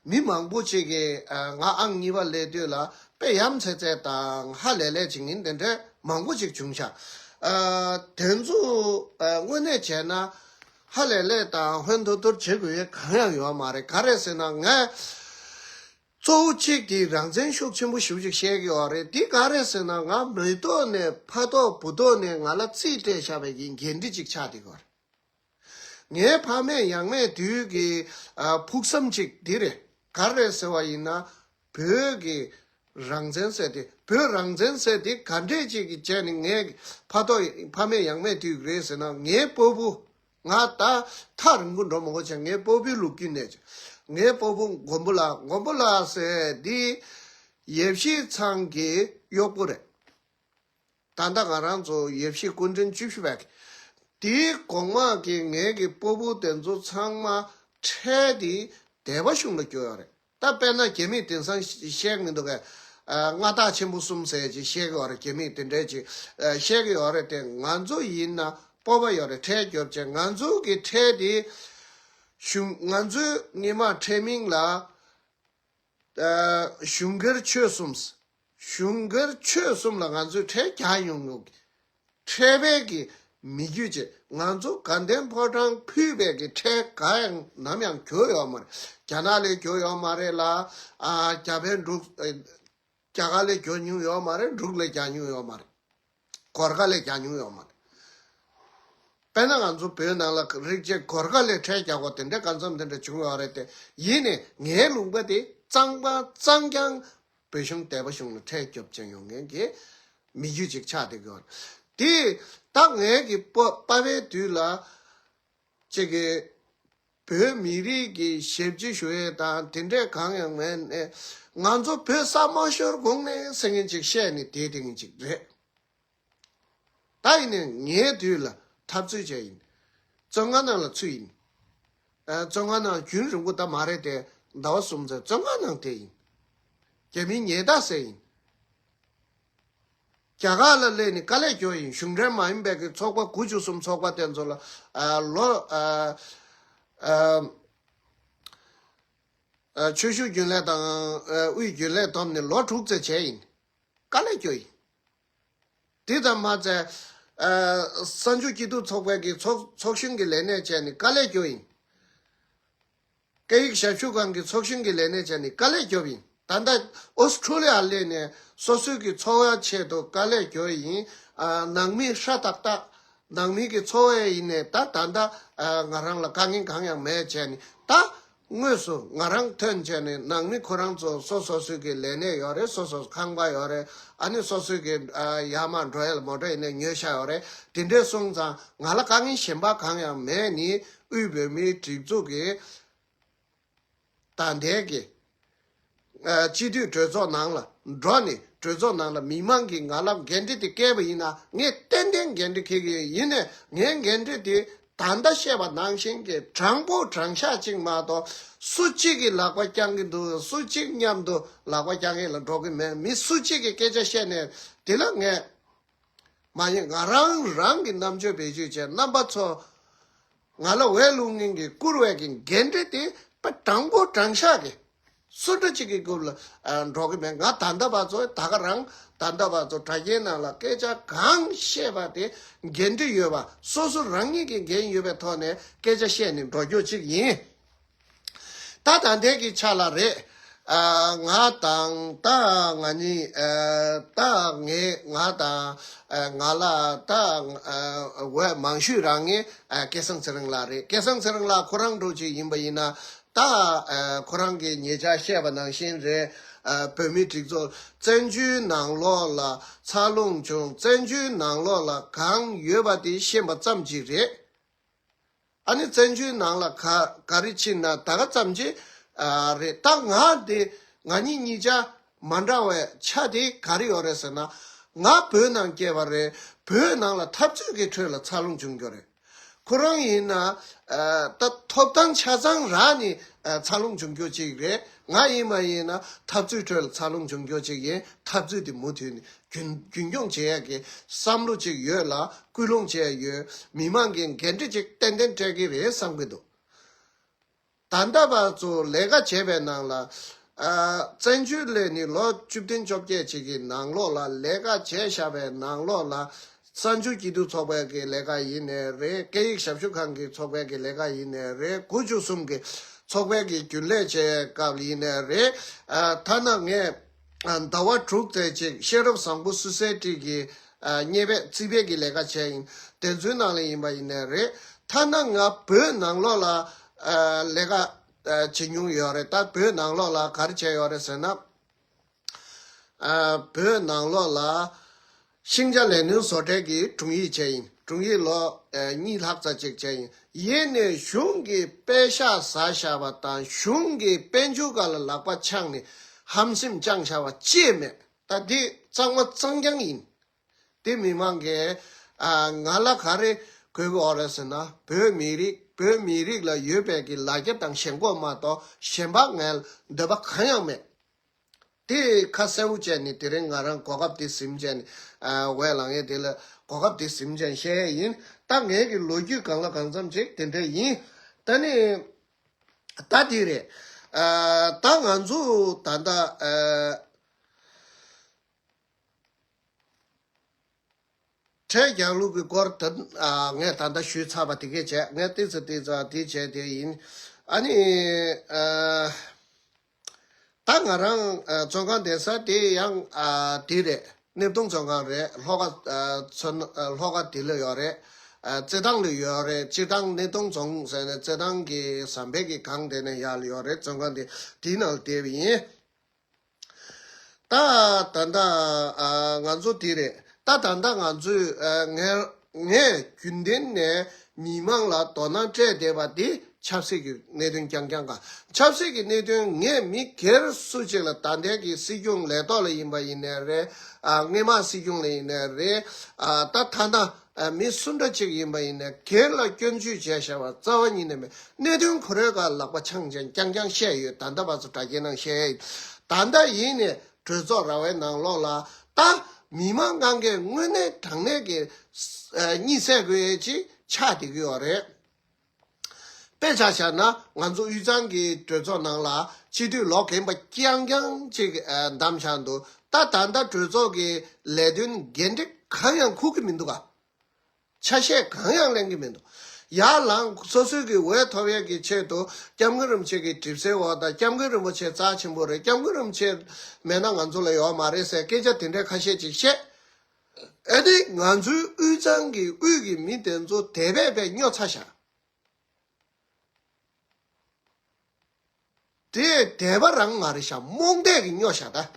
མི་མང་པོ་ཅིག་གིས་ཨ་ང་ཨང་གཉིས་པ་སླེབས་དུས་ལ་དཔེ་ཡ་མཚན་མཚན་དང་ཧ་ལས་ལས་བྱེད་མཁན་དེ་འདྲ་མང་པོ་ཅིག་བྱུང་ཤག་ཨ་དེ་ཚོ་ཨ་དངོས་གནས་བྱས་ན་ཧ་ལས་ལས་དང་ཧོན་ཐོར་ཐོར་བྱེད་དགོས་ཡས་གང་ཡང་ཡོད་མ་རེད། ག་རེ་ཟེར་ན། ང་གཙོ་བོ་གཅིག་དེ་རང་བཙན་ཤུགས་ཆེན་པོ་ཞེ་པོ་ཅིག་བཤད་ཀྱི་ཡོད་རེད། དེ་ག་རེ་ཟེར་ན། ང་མེ་ཏོག་ནས་ཕ་ཐོག་བུ་ཐོག་ནས་ང་ལ་རྩིས་སྤྲད་བཞག་པའི་གི་འགན་འཁྲི་ཅིག་ཆགས་བསྡད་ཀྱི་ཡོད་རེད། ངའི་ཕ་མེས་ཡང་མེས་དུས་ཀྱི་ཨ་ཕུགས་བསམ་ཅིག་འདི་རེད། ག་རེ་ཟེར་བ་ཡིན་ན། བོད་ཀྱི་རང་བཙན་ཟེར་དེ། བོད་རང་བཙན་ཟེར་དེ་ག་འདྲས་ཅིག་གི་བྱས་ནས་ངའི་ཕ་ཐོག་ཕ་མེས་ཡང་མེས་དུས་ཀྱི་རེད་ཟེར་ན། ངའི་སྤོ་བོ། ང་ད་ཐག་རིང་པོ་འགྲོ་མི་དགོས་བྱས། ངའི་སྤོ་བོའི་ལོ་རྒྱུས་ནས་ངའི་སྤོ་བོ་མགོན་པོ་ལགས། མགོན་པོ་ལགས་ཟེར་འདི་ཡབ་གཞིས་ཚང་གི་གཡོག་པོ་རེད། ད་ལྟ་ང་རང་ཚོ་ཡབ་གཞིས་སྐུ་ཕྲེང་བཅུ་བཞི་པ་གི་དེའི་གོང་མ་གི་ངའི་གི་སྤོ་བོ་དེ་ཚོ་ཚང་མ་ཁྲལ་དེ་སྡེ་པ་གཞུང་ལ་སྐྱོར་ཡོད་རེད། ད་དཔེར་ན་རྒྱ་མིས་དེང་སང་བཤད་མི་འདུག་གས། ཨ་མངའ་བདག་ཆེན་པོ་གསུམ་ཟེར་ཅིག་བཤད་ཀྱི་ཡོད་རེད། རྒྱ་མིས་དེ་འདྲས་ཅིག་ཨ་བཤད་ཀྱི་ཡོད་རེད་དེ། ང་ཚོ་ཡིན་ན་སྤོབས་པ་ཡོད་རེད། ཁྲལ་རྒྱོབ་བྱས། ང་ཚོ་གི་ཁྲལ་དེ་གཞུང་། ང་ཚོའི་སྔོན་མ་ཁྲལ་མིང་ལ་ཨ་གཞུང་སྒེར་ཆོས་གསུམ། གཞུང་སྒེར་ཆོས་གསུམ་ལ་ང་ཚོས་ཁྲལ་རྒྱག་མྱོང་མྱོང་། ཁྲལ་པའི་གི་མི་རྒྱུད་ཅིག་ང་ཚོ་དགའ་ལྡན་ཕོ་བྲང་ཕུད་པའི་གི་ཁྲལ་གང་ཡང་ནམ་ཡང་གྱོན་ཡོད་མ་རེད། རྒྱ་ནག་ལས་གྱོན་ཡོད་མ་རེད་ལ། ཨ་རྒྱ་བལ་འབྲུག་ཨ་རྒྱ་གར་ལས་གྱོན་མྱོང་ཡོད་མ་རེད། འབྲུག་ལས་རྒྱག་མྱོང་ཡོད་མ་རེད། གོར་ཁ་ལས་རྒྱག་མྱོང་ཡོད་མ་རེད། དཔེར་ན་ང་ཚོ་བོད་ནང་ལ་རིགས་གཅིག་གོར་ཁ་ལས་ཁྲལ་རྒྱག་པ་དེ་འདྲ་གང་འཚམ་དེ་འདྲ་བྱུང་ཡོད་རེད་དེ། ཡིན་ནའི་ངའི་ལུང་པ་དེ་གཙང་མ་གཙང་རྐྱང་བོད་གཞུང་སྡེ་པ་གཞུང་ལ་ཁྲལ་རྒྱོབ་བྱས་ཡོང་མཁན་གྱི་མི་རྒྱུད་ཅིག་ཆགས་བསྡད་ཀྱི་ཡོད་རེད། དེ་ད་ངའི་གི་པ་པ་ཕའི་དུས་ལ་ཅིག་གི་བོད་མི་རིགས་ཀྱི་ཞབས་ཕྱི་ཞུ་ཡས་དང་དེ་འདྲས་གང་ཡང་མེད་ནས། ང་ཚོ་བོད་ས་མ་ཤོར་གོང་ནས་ཟེར་མཁན་ཅིག་བཤད་ནས་བསྡད་བསྡད་མཁན་ཅིག་རེད། ད་ཡིན་ནའི་ངའི་དུས་ལ་འཐབ་རྩོད་བྱས་ཡིན། བཙོན་ཁང་ནང་ལ་ཚུད་ཡིན། ཨ་བཙོན་ཁང་ནང་རྒྱུན་རིང་པོ་ད་མ་རེད་དེ། ཟླ་བ་གསུམ་ཙམ་བཙོན་ཁང་ནང་བསྡད་ཡིན། རྒྱ་མིའི་ཉེས་རྡུང་བཟས་ཡིན། རྒྱ་གར་ལ་སླེབས་ནས་དཀའ་ལས་བསྐྱོན་ཡིན། གཞུང་འབྲེལ་མ་ཡིན་པའི་གི་ཚོགས་པ་དགུ་བཅུ་གསུམ་ཚོགས་པ་དེ་ཚོ་ལ་ཨ་ལོ་ཨ་ཨ་ཨ་ཆོས་ཞུ་རྒྱུན་ལས་དང་ཨ་དབུས་རྒྱུན་ལས་བསྡོམས་ནས་ལོ་དྲུག་ཙམ་བྱས་ཡིན། དཀའ་ལས་བསྐྱོན་ཡིན། དེ་ཙམ་མ་ཚད་ཨ་གསར་འགྱུར་སྐྱིད་སྡུག་ཚོགས་པའི་གི་ཚོགས་ཚོགས་གཞོན་གྱི་ལས་གནས་བྱས་ནས་དཀའ་ལས་བསྐྱོན་ཡིན། སྐད་ཡིག་ཞབས་ཞུ་ཁང་གི་ཚོགས་གཞོན་གྱི་ལས་གནས་བྱས་ནས་དཀའ་ལས་བསྐྱོན་ཡིན། ད་ ད་ལྟ་ཨོ་སི་ཁྲུ་ལི་ཡ་སླེབས་ནས་སོ་སོའི་གི་འཚོ་བའི་ཆེད་དུ་དཀའ་ལས་རྒྱོབ་ཡིན། ཨ་ནང་མི་ཧྲ་ཏག་ཏག་ནང་མི་གི་འཚོ་བ་ཡིན་ནས་ད་ད་ལྟ་ཨ་ང་རང་ལ་དཀའ་ངལ་གང་ཡང་མེད་བྱས་ནས། ད་དངོས་སུ་ང་རང་ཐོན་བྱས་ནས་ནང་མི་ཁོ་རང་ཚོ་སོ་སོ་སོའི་གི་ལས་གནས་ཡོད་རེད། སོ་སོ་ཁང་པ་ཡོད་རེད། ཨ་ནི་སོ་སོའི་གི་ཨ་ཡར་མར་འགྲོ་ཡ་ལ་མོ་ཊ་ཡིན་ནའི་ཉོས་བཞག་ཡོད་རེད། དེ་འདྲས་སོང་ཙང་ང་ལ་དཀའ་ངལ་གཞན་པ་གང་ཡང་མེད་ནི། དབུས་བོད་མིའི་སྒྲིག་འཛུགས་ཀྱི་ད་ལྟའི་གི་ཨ་སྤྱི་འཐུས་གྲོས་ཚོགས་ནང་ལ་འགྲོ་ནས། གྲོས་ཚོགས་ནང་ལ་མི་མང་གིས་ང་ལ་འགན་འཁྲི་དེ་བཀལ་བ་ཡིན་ན། ངས་ཏན་ཏན་འགན་འཁྲི་འཁྱེར་གྱི་ཡོད། ཡིན་ནའི་ངའི་འགན་འཁྲི་དེ་ད་ལྟ་བཤད་པ་ནང་བཞིན་གྱི་དྲང་པོ་དྲང་བཞག་ཅིག་མ་གཏོགས། སུ་གཅིག་གིས་ལག་པ་བརྐྱང་གི་འདུག་སུ་གཅིག་མཉམ་དུ་ལག་པ་བརྐྱང་ཡས་ལ་འགྲོ་གི་མེད། མི་སུ་གཅིག་གིས་སྐད་ཆ་བཤད་ནས་དེ་ལ་ངས། མ་ཡིན། ང་རང་རང་གི་རྣམ་དཔྱོད་བེད་སྤྱོད་བྱས། རྣམ་པ་ཚོ་ང་ལ་འོས་བླུག་མཁན་གྱིས་བསྐུར་བའི་གི་འགན་འཁྲི་དེ་དཔེ་དྲང་པོ་དྲང་བཞག་གི་སུ་འདྲ་ཅིག་གི་རྐུབ་ལ་ཨ་འགྲོ་གི་མེད། ང་ད་ལྟ་བར་དུ། ད་ག་རང་ད་ལྟ་བར་དུ་དྲ་རྒྱའི་ནང་ལ་སྐད་ཆ་གང་བཤད་པ་དེ་འགན་འཁྲི་ཡོད་པ། སོ་སོ་རང་ཉིད་ཀྱི་འགན་ཡོད་པའི་ཐོག་ནས་སྐད་ཆ་བཤད་ནས་འགྲོ་རྒྱུ་ཅིག་ཡིན། ད་ད་ལྟའི་གི་ཆ་ལ་རེད། ཨ་ང་དང་ད་ང་གཉིས། ཨ་ད་ངས་ང་དང་ཨ་ང་ལ་ད་ཨ་འོས་མང་ཤོས་རག་མཁན་ཨ་སྐལ་བཟང་ཚེ་རིང་ལགས་རེད། སྐལ་བཟང་ཚེ་རིང་ལགས་ཁོ་རང་འདྲ་ཅིག་ཡིན་པ་ཡིན་ན། ད་ཨ་ཁོ་རང་གིས་ཉེ་ཆར་བཤད་པ་ནང་བཞིན་རེད། ཨ་བོད་མིའི་སྒྲིག་འཛུགས་བཙན་བྱོལ་ནང་ལོགས་ལ་འཚར་ལོངས་བྱུང་། བཙན་བྱོལ་ནང་ལོགས་ལ་གང་ཡོད་པ་དེ་ཤེས་པ་ཙམ་གྱིས་རེད། ཨ་ནི་བཙན་བྱོལ་ནང་ལ་ག་ག་རེ་ཕྱིན་ན་ད་ག་ཙམ་ཅིག་ཨ་རེད། ད་ང་དེ་ང་གཉིས་གཉིས་ཆ་མ་འདྲ་བའི་ཆ་དེ་ག་རེ་ཡོད་རེད་ཟེར་ན། ང་བོད་ནང་སྐྱེས་པ་རེད། བོད་ནང་ལ་འཐབ་རྩོད་ཀྱི་ཁྲོད་ལ་འཚར་ལོངས་བྱུང་རྒྱུ་རེད། ཁོ་རང་ཡིན་ན་ཨ་ད་ཐོབ་ཐང་ཆ་ཚང་རག་ནས་ཨ་འཚར་ལོངས་བྱུང་རྒྱུ་ཅིག་རེད། ང་ཡིན་པ་ཡིན་ན་འཐབ་རྩོད་ཁྲོད་ལ་འཚར་ལོངས་བྱུང་རྒྱུ་ཅིག་ཡིན། འཐབ་རྩོད་དེ་མུ་མཐུད་ནས་རྒྱུན་རྒྱུན་འཁྱོངས་བྱེད་ཡག་གི་བསམ་བློ་ཅིག་ཡོད་ལ། སྐུལ་སློང་བྱས་ཡོད། མི་མང་གི་འགན་འཁྲི་ཅིག་ཏན་ཏན་སྤྲད་ཀྱི་རེད་བསམ་གྱི་འདུག་ད་ལྟ་བར་དུ་ལས་ཀ་བྱས་པའི་ནང་ལ། ཨ་བཙན་བྱོལ་སླེབས་ནས་ལོ་བཅུ་བདུན་བཅོ་བརྒྱད་ཅིག་གི་ནང་ལོགས་ལ་ལས་ཀ་བྱས་བཞག་པའི་ནང་ལོགས་ལ། གསར་འགྱུར་སྐྱིད་སྡུག་ཚོགས་པའི་གི་ལས་ཀ་ཡིན་ནའི་རེད། སྐད་ཡིག་ཞབས་ཞུ་ཁང་གི་ཚོགས་པའི་གི་ལས་ཀ་ཡིན་ནའི་རེད། དགུ་བཅུ་གསུམ་གི་ཚོགས་པའི་གི་རྒྱུན་ལས་བྱས་སྐབས་ཡིན་ནའི་རེད། ཨ་ཐ་ན་ངས་ཨ་ཟླ་བ་དྲུག་ཙམ་ཅིག་ཤེས་རབ་བཟང་པོ་སུད་སི་ཊི་གི་ཨ་གཉེར་པའི་རྩིས་པའི་གི་ལས་ཀ་བྱས་ཡིན། དེ་ཚོའི་ནང་ལ་ཡིན་པ་ཡིན་ནའི་རེད། ཐ་ན་ང་བོད་ནང་ལོགས་ལ་ཨ་ལས་ཀ་ཨ་བྱེད་མྱོང་ཡོད་རེད། ད་བོད་ནང་ལོགས་ལ་ག་རེ་བྱས་ཡོད་རེད་ཟེར་ན། ཨ་བོད་ནང་ལོགས་ལ་ཤིང་ཆ་ལས་སྣོན་བཟོ་གྲྭའི་གི་དྲུང་ཡིག་བྱས་ཡིན། དྲུང་ཡིག་ལོ་ཨ་གཉིས་ལྷག་ཙམ་ཅིག་བྱས་ཡིན། ཡིན་ནའི་གཞུང་གི་པད་ཤག་ཟ་བཞག་པ་དང་གཞུང་གི་དཔལ་འབྱོར་སྒང་ལ་ལག་པ་འཆང་ནས་ཧམ་སེམས་བཅངས་བཞག་པ་ཅིག་མེད། ད་འདི་གཙང་མ་གཙང་རྐྱང་ཡིན། དེ་མི་མང་གིས་ཨ་ང་ལ་ག་རེ་དགོས་ཀྱི་ཡོད་རེད་ཟེར་ན། བོད་མི་རིགས། བོད་མི་རིགས་ལ་ཡོད་པའི་གི་ལ་རྒྱ་དང་ཞེན་ཁོག་མ་གཏོགས་གཞན་པ་ངའི་འདོད་པ་གང་ཡང་མེད། དེ་ཁ་གསལ་པོ་བྱས་ནས་དེ་རིང་ང་རང་གོ་སྐབས་དེ་ཟིན་བྱས་ནས། ཨ་འོས་ལངས་ཡས་དེ་ལ་གོ་སྐབས་དེ་ཟིན་བྱས་ནས་བཤད་ཡས་ཡིན། ད་ངའི་གི་ལོ་རྒྱུས་གང་ལ་གང་འཚམ་ཅིག་དེ་འདྲ་ཡིན། ད་ནི་ད་དེ་རེད། ཨ་ད་ང་ཚོ་ད་ལྟ་ཨ། འཕྲལ་རྒྱག་ལུགས་ཀྱི་སྐོར་ད་ཨ་ངས་ད་ལྟ་ཞུས་ཚར་བ་དེ་གས་བྱས། ངས་ཏིག་ཙམ་ཏིག་ཙམ་དེ་བྱས་དེ་ཡིན། ཨ་ནི་ཨ་ད་ང་རང་ཨ་བཙོན་ཁང་བསྡད་ས་དེ་ཡང་ཨ་དེ་རེད། སྣེ་གདོང་བཙོན་ཁང་རེད། ལྷོ་ཁ་ཨ་བཙོན་ཨ་ལྷོ་ཁ་དེ་ལ་ཡོད་རེད། ཨ་རྩེད་ཐང་ལ་ཡོད་རེད། སྤྱིར་བཏང་སྣེ་གདོང་རྫོང་ཟེར་ནས་རྩེད་ཐང་གི་ཟམ་པའི་གི་སྒང་དེ་ནས་ཡར་ལ་ཡོད་རེད། བཙོན་ཁང་དེ་དེའི་ནང་ལ་བསྡད་པ་ཡིན། ད་ད་ལྟ་ཨ་ང་ཚོ་དེ་རེད། ད་ད་ལྟ་ང་ཚོས་ཨ་ངས་ངས་རྒྱུན་ལྡན་ནས་མི་མང་ལ་དོ་སྣང་སྤྲད་བསྡད་པ་འདི་ཆབ་སྲིད་ཀྱི་གནད་དོན་རྐྱང་རྐྱང་ག་ཆབ་སྲིད་ཀྱི་གནད་དོན་ངས་མི་སྒེར་སུ་གཅིག་ལ། ད་ལྟའི་གི་སྲིད་སྐྱོང་ལས་ཐོག་ལ་ཡིན་པ་ཡིན་ནའི་རེད། ཨ་སྔོན་མ་སྲིད་སྐྱོང་ལ་ཡིན་ནའི་རེད། ཨ་ད་ཐ་ན་ཨ་མི་སུ་འདྲ་ཅིག་ཡིན་པ་ཡིན་ནའི་སྒེར་ལ་སྐྱོན་བརྗོད་བྱས་བཞག་པ་རྩ་བ་ཉིད་ནས་མེད། གནད་དོན་ཁོ་རའི་སྒང་ལག་པ་འཆང་བྱས་རྐྱང་རྐྱང་བཤད་ཡོད། ད་ལྟ་བར་དུ་དྲ་རྒྱའི་ནང་བཤད་ཡོད། ད་ལྟ་ཡིན་ནའི་གྲོས་ཚོགས་ར་བའི་ནང་ལོགས་ལ་ད་མི་མང་གང་གས་དངོས་གནས་དྲང་གནས་ཀྱི་ཨ་གཉིད་སད་དགོས་ཡས་ཅིག་ཆགས་བསྡད་ཀྱི་ཡོད་རེད། དཔེ་ཆ་བཞག་ན་ང་ཚོ་དབུས་གཙང་གི་གྲོས་ཚོགས་ནང་ལ་སྤྱི་འཐུས་ལོ་རྒན་པ་རྐྱང་རྐྱང་ཅིག་ཨ་བདམས་བཞག་འདུག་ད་ད་ལྟ་གྲོས་ཚོགས་ཀྱི་ལས་དོན་འགན་འཁྲི་གང་ཡང་འཁུར་གྱི་མི་འདུག་ག་ཆ་ཤས་གང་ཡང་ལེན་གྱི་མི་འདུག་ཡར་ལངས། སོ་སོའི་གི་འོས་ཐོབ་ཡས་ཀྱི་ཆེད་དུ་སྐྱབས་མགོན་རིན་པོ་ཆེ་གི་གྲིབ་སེལ་འོག་དང་། སྐྱབས་མགོན་རིན་པོ་ཆེ་རྩ་ཆེན་པོ་རེད། སྐྱབས་མགོན་རིན་པོ་ཆེ་མེད་ན་ང་ཚོ་ལ་ཡོད་མ་རེད་ཟེར་སྐད་ཆ་དེ་འདྲའི་ཁ་ཤས་ཅིག་བཤད། ཨ་ནི་ང་ཚོའི་དབུས་གཙང་གི་དབུས་ཀྱི་མི་དེ་ཚོ་དེ་བས་བས་སྨྱོ་ཚར་བཞག་དེ་དད་པ་རང་མ་རེད་ཤག་རྨོངས་དད་ཀྱིས་སྨྱོ་བཞག་ད།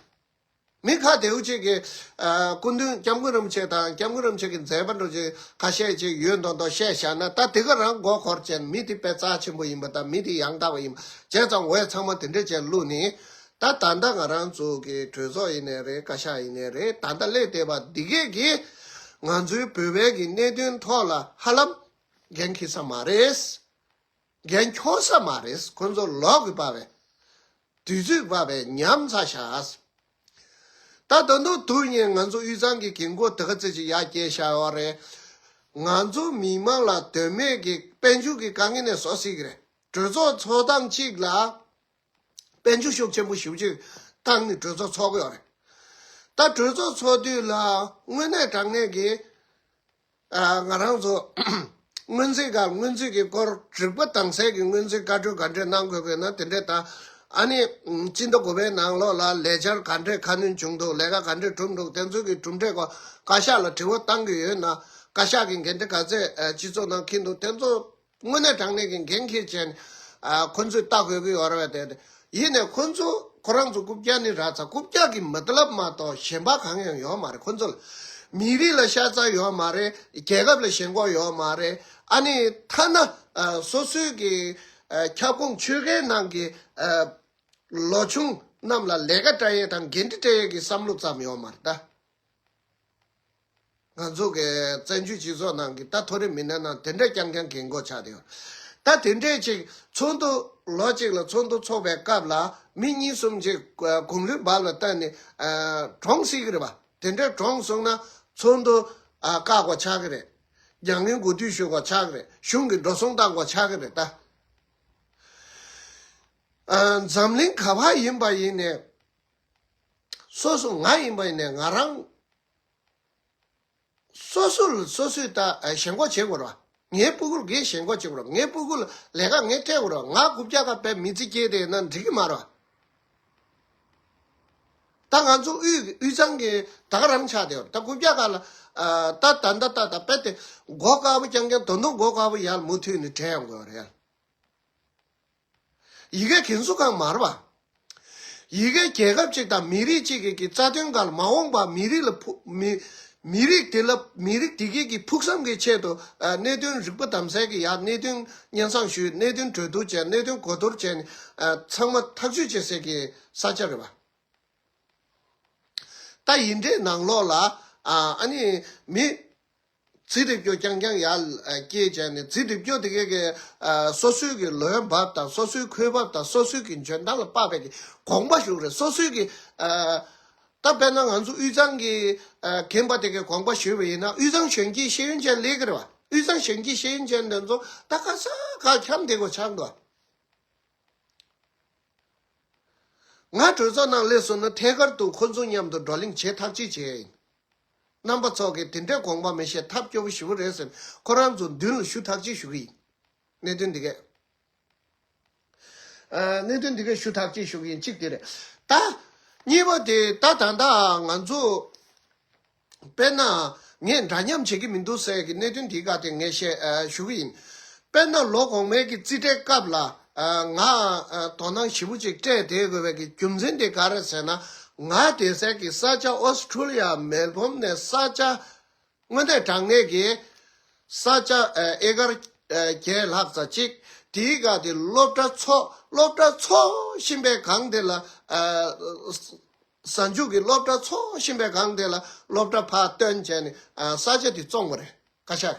མི་ཁ་བདེ་བོ་ཅིག་གིས་ཨ་སྐུ་མདུན་སྐྱབས་མགོན་རིན་པོ་ཆེ་དང་སྐྱབས་མགོན་རིན་པོ་ཆེ་གི་མཛད་པ་འདྲ་ཅིག་ཁ་ཤས་ཅིག་ཡོད་མདོག་མདོག་བཤད་བཞག་ན། ད་དེ་ག་རང་མགོ་འཁོར་བྱས་ནས་མི་དེ་དཔེ་རྩ་ཆེན་པོ་ཡིན་པ་དང་། མི་དེ་ཡང་དག་པ་ཡིན་པ་བྱས་ཙང་འོས་ཚང་མ་དེ་འདྲ་བྱས་བླུགས་ནས། ད་ད་ལྟ་ང་རང་ཚོ་གི་གྲོས་ཚོགས་ཡིན་ནའི་རེད། བཀའ་ཤག་ཡིན་ནའི་རེད། ད་ལྟ་སླེབས་བསྡད་པ་འདི་གས་ཀྱིས་ང་ཚོའི་བོད་པའི་གི་གནད་དོན་ཐོག་ལ་ཧ་ལམ་འགན་འཁྱེར་ས་མ་རེད། འགན་འཁྱོག་ས་མ་རེད། ཁོ་ཚོ་ལོག་གི་པ་བས། དུས་ཚོད་པ་བས་ཉམས་ཚར་ཤག་ད་ད་དུང་དུ་ཡིན་ང་ཚོ་དབུས་གཙང་གི་འགན་ཁུར་དེ་ག་ཚོད་ཅིག་ཡར་སྐྱེལ་བཞག་ཡོད་རེད། ང་ཚོ་མི་མང་ལ་དོན་མེད་ཀྱི་དཔལ་འབྱོར་གྱི་དཀའ་ངལ་ནས་བཟོ་སྲིད་ཀྱི་རེད། གྲོས་ཚོགས་ཚོགས་སྟངས་གཅིག་ལ་དཔལ་འབྱོར་ཤུགས་ཆེན་པོ་ཞེ་པོ་ཅིག་བཏང་ནས་གྲོས་ཚོགས་ཚོགས་ཀྱི་ཡོད་རེད། ད་གྲོས་ཚོགས་ཚོགས་དུས་ལ་དངོས་གནས་དྲང་གནས་ཀྱི་ཨ་ང་རང་ཚོ་སྔོན་རྩིས་སྒང་སྔོན་རྩིས་ཀྱི་སྐོར་རིག་པ་དྭངས་གསལ་གྱི་སྔོན་རྩིས་བཀའ་འཁྲོལ་ག་འདྲས་གནང་དགོས་དགོས་ན་དེ་འདྲས་དང་། ཨ་ནི་སྤྱི་ཟླ་དགུ་པའི་ནང་ལོགས་ལ་ལས་འཆར་ག་འདྲས་ཁ་སྣོན་བྱུང་འདུག་ལས་ཀ་ག་འདྲས་གྲུབ་འདུག་དེ་ཚོ་གི་གྲུབ་འབྲས་སྐོར་བཀའ་ཤག་ལ་དྲི་བ་བཏང་གི་ཡོད་ན། བཀའ་ཤག་གི་འགན་འཁྲི་ག་ཚད་ཨ་སྤྱི་ཚོགས་ནང་འཁྱེར་འདུག་དེ་ཚོ་དངོས་གནས་དྲང་གནས་ཀྱི་འགན་འཁྱེར་བྱས་ནས་ཨ་ཁོ་ཚོས་ལྟ་དགོས་ཀྱི་ཡོད་རེད་པས། དེ་ཡིན་ནའི་ཁོ་ཚོ་ཁོ་རང་ཚོ་རྐུབ་བཀྱག་ནི་རག་ཚར། རྐུབ་བཀྱག་གི་མ་ཏ་ལབ་མ་གཏོགས་གཞན་པ་གང་ཡང་ཡོད་མ་རེད། ཁོ་ཚོ་ལ་མི་རིགས་ལ་ཤ་ཚ་ཡོད་མ་རེད། རྒྱལ་ཁབ་ལ་ཞེན་ཁོག་ཡོད་མ་རེད། ཨ་ནི་ཐ་ན་ཨ་སོ་སོའི་གི་ཨ་ཁྱབ་ཁོངས་ཆོལ་ཁའི་ནང་གི་ཨ་ལོ་ཆུང་རྣམས་ལ་ལས་ཀ་སྤྲད་ཡས་དང་འགན་འཁྲི་སྤྲད་ཡས་ཀྱི་བསམ་བློ་ཙམ་ཡོད་མ་རེད་ད། ང་ཚོ་གི་བཙན་བྱོལ་སྤྱི་ཚོགས་ནང་གི་ད་མཐོ་རིམ་མི་སྣ་ནང་དེ་འདྲ་རྐྱང་རྐྱང་གི་མགོ་ཆགས་བསྡད་ཡོད། ད་དེ་འདྲས་ཅིག་ཚོགས་འདུ་ལོ་གཅིག་ལ་ཚོགས་འདུ་ཚོགས་པའི་སྐབས་ལ་མི་གཉིས་གསུམ་ཅིག་གུང་ལུས་འབབ་ལ་བལྟས་ནས་གྲོངས་སྲིད་ཀྱི་རེད་པ། དེ་འདྲས་གྲོངས་སོང་ན་ཚོགས་འདུ་བཀག་དགོས་ཆགས་ཀྱི་རེད། མྱ་ངན་གུས་འདུད་ཞུ་དགོས་ཆགས་ཀྱི་རེད། གཞུང་གི་འགྲོ་སོང་བཏང་དགོས་ཆགས་ཀྱི་རེད་ད། འཛམ་གླིང་ག་པར་ཡིན་པ་ཡིན་ནས། སོ་སོ་ང་ཡིན་པ་ཡིན་ནས་ང་རང་སོ་སོ་ལ་སོ་སོས་ད་ཞེན་ཁོག་བྱེད་དགོས་རེད་པ། ངའི་སྤུ་གུར་ངས་ཞེན་ཁོག་བྱེད་དགོས་རེད་པ། ངའི་སྤུ་གུ་ལ་ལས་ཀ་ངས་སྤྲད་དགོས་རེད་པ། ང་རྐུབ་བཀྱག་ཁ་པའི་མི་ཚེ་སྐྱེལ་བསྡད་ན་འགྲིག་གི་མ་རེད་པ། ད་ང་ཚོ་དབུས་དབུས་གཙང་གི་ད་ག་རང་ཆགས་བསྡད་ཡོད་རེད། ད་རྐུབ་བཀྱག་ཁ་ལ་ད་ད་ད་ད་ད་དཔེ་དེ་མགོ་དཀར་པོ་རྐྱང་རྐྱང་ད་དུང་མགོ་དཀར་པོ་ཡར་མུ་མཐུད་ནས་བྲེག་ཡོང་དགོས་རེད། ཡི་གེ་གན་སུ་གང་མ་རེད་པ། ཡི་གེ་རྒྱལ་ཁབ་ཅིག་དང་མི་རིགས་གཅིག་གི་གི་རྩ་དོན་སྒང་ལ་མ་འོངས་པ་མི་རིགས་ལ་ཕུགས་མི་མི་རིགས་དེ་ལ་མི་རིགས་དེ་གའི་གི་ཕུགས་བསམ་གྱི་ཆེད་དུ་ཨ་གནད་དོན་རིག་པ་དམ་ཟབ་ཀྱི་ཡ་གནད་དོན་སྙན་སེང་ཞུས། གནད་དོན་གྲོས་བསྡུར་བྱས། གནད་དོན་གོ་བསྡུར་བྱས་ནས་ཨ་ཚང་མ་ཐག་གཅོད་བྱེད་སའི་གི་ས་ཆ་རེད་པ། ད་ཡིན་འདྲའི་ནང་ལོགས་ལ་ཨ་ཨ་ནི་མི་རྫི་དེ་སྐྱོ་རྐྱང་རྐྱང་ཡར་སྐྱེས་བྱས་ནས། རྫི་དེ་སྐྱོ་དེ་གས་ཀྱི་ཨ་སོ་སོའི་གི་ལོའི་འབབ་དང་། སོ་སོའི་ཁོའི་འབབ་དང་། སོ་སོའི་གི་འཇོན་ཐང་ལ་དཔག་པའི་གི་དགོངས་པ་ཞུ་རེད། སོ་སོའི་གི་ཨ་ད་དཔེར་ན་ང་ཚོ་དབུས་གཙང་གི་ཨ་རྒན་པ་དེ་གས་དགོངས་པ་ཞུས་པ་ཡིན་ན། དབུས་གཙང་གཞོན་སྐྱེས་ཤེས་ཡོན་ཅན་ལས་ཀྱི་རེད་པ། དབུས་གཙང་གཞོན་སྐྱེས་ཤེས་ཡོན་ཅན་དེ་ཚོ་ད་ག་ས་ག་འཁྱམས་བསྡད་དགོས་ཆགས་འདུག་ང་གྲོས་ཚོགས་ནང་སླེབས་སོང་ན་ཐད་ཀར་དུ་ཁོ་ཚོ་མཉམ་དུ་བགྲོ་གླེང་བྱེད། ཐག་གཅོད་བྱེད་ཡིན། རྣམ་པ་ཚོ་གིས་དེ་འདྲའི་དགོངས་པ་མི་བཞེས། ཐབས་སྐྱོ་པོ་ཞེ་པོ་རེད་ཟེར། ཁོ་རང་ཚོ་མདུན་ལ་ཞུ་ཐག་གཅོད་ཞུ་གི་ཡིན། གནད་དོན་འདི་གས། ཨ་གནད་དོན་འདི་གས་ཞུ་ཐག་གཅོད་ཞུ་གི་ཡིན། གཅིག་དེ་རེད། ད་གཉིས་པ་དེ་ད་ད་ལྟ་ང་ཚོ་དཔེར་ན་ངས་འདྲ་མཉམ་བྱེད་ཀྱི་མི་འདུག་ཟེར་གྱི་གནད་དོན་དེའི་སྒང་དེ་ངས་བཤད་ཨ་ཞུ་གི་ཡིན། དཔེར་ན་ལོ་གོང་མའི་གི་རྩིས་ཁྲའི་སྐབས་ལ་ཨ་ང་ཨ་དོ་སྣང་ཞེ་པོ་ཅིག་སྤྲད་བསྡད་དགོས་པའི་གི་རྒྱུ་མཚན་དེ་ག་རེ་ཟེར་ན། ང་བསྡད་སའི་གི་ས་ཆ་ཨོ་སི་ཁྲུ་ལི་ཡ་མེལ་བྷོན་ནས་ས་ཆ་དངོས་གནས་དྲང་གནས་ཀྱི་ས་ཆ་ཨ་ཨེ་ཀར་ཨ་བརྒྱད་ལྷག་ཙམ་ཅིག་དེའི་སྒང་དེ་སློབ་གྲྭ་ཚོགས་སློབ་གྲྭ་ཚོགས་བཞིན་པའི་སྒང་དེ་ལ་ཨ་གཟའ་མཇུག་གི་སློབ་གྲྭ་ཚོགས་བཞིན་པའི་སྒང་དེ་ལ་སློབ་གྲྭ་ཕར་བཏོན་བྱས་ནས་ཨ་ས་ཆ་དེ་བཙོངས་པ་རེད། བཀའ་ཤག་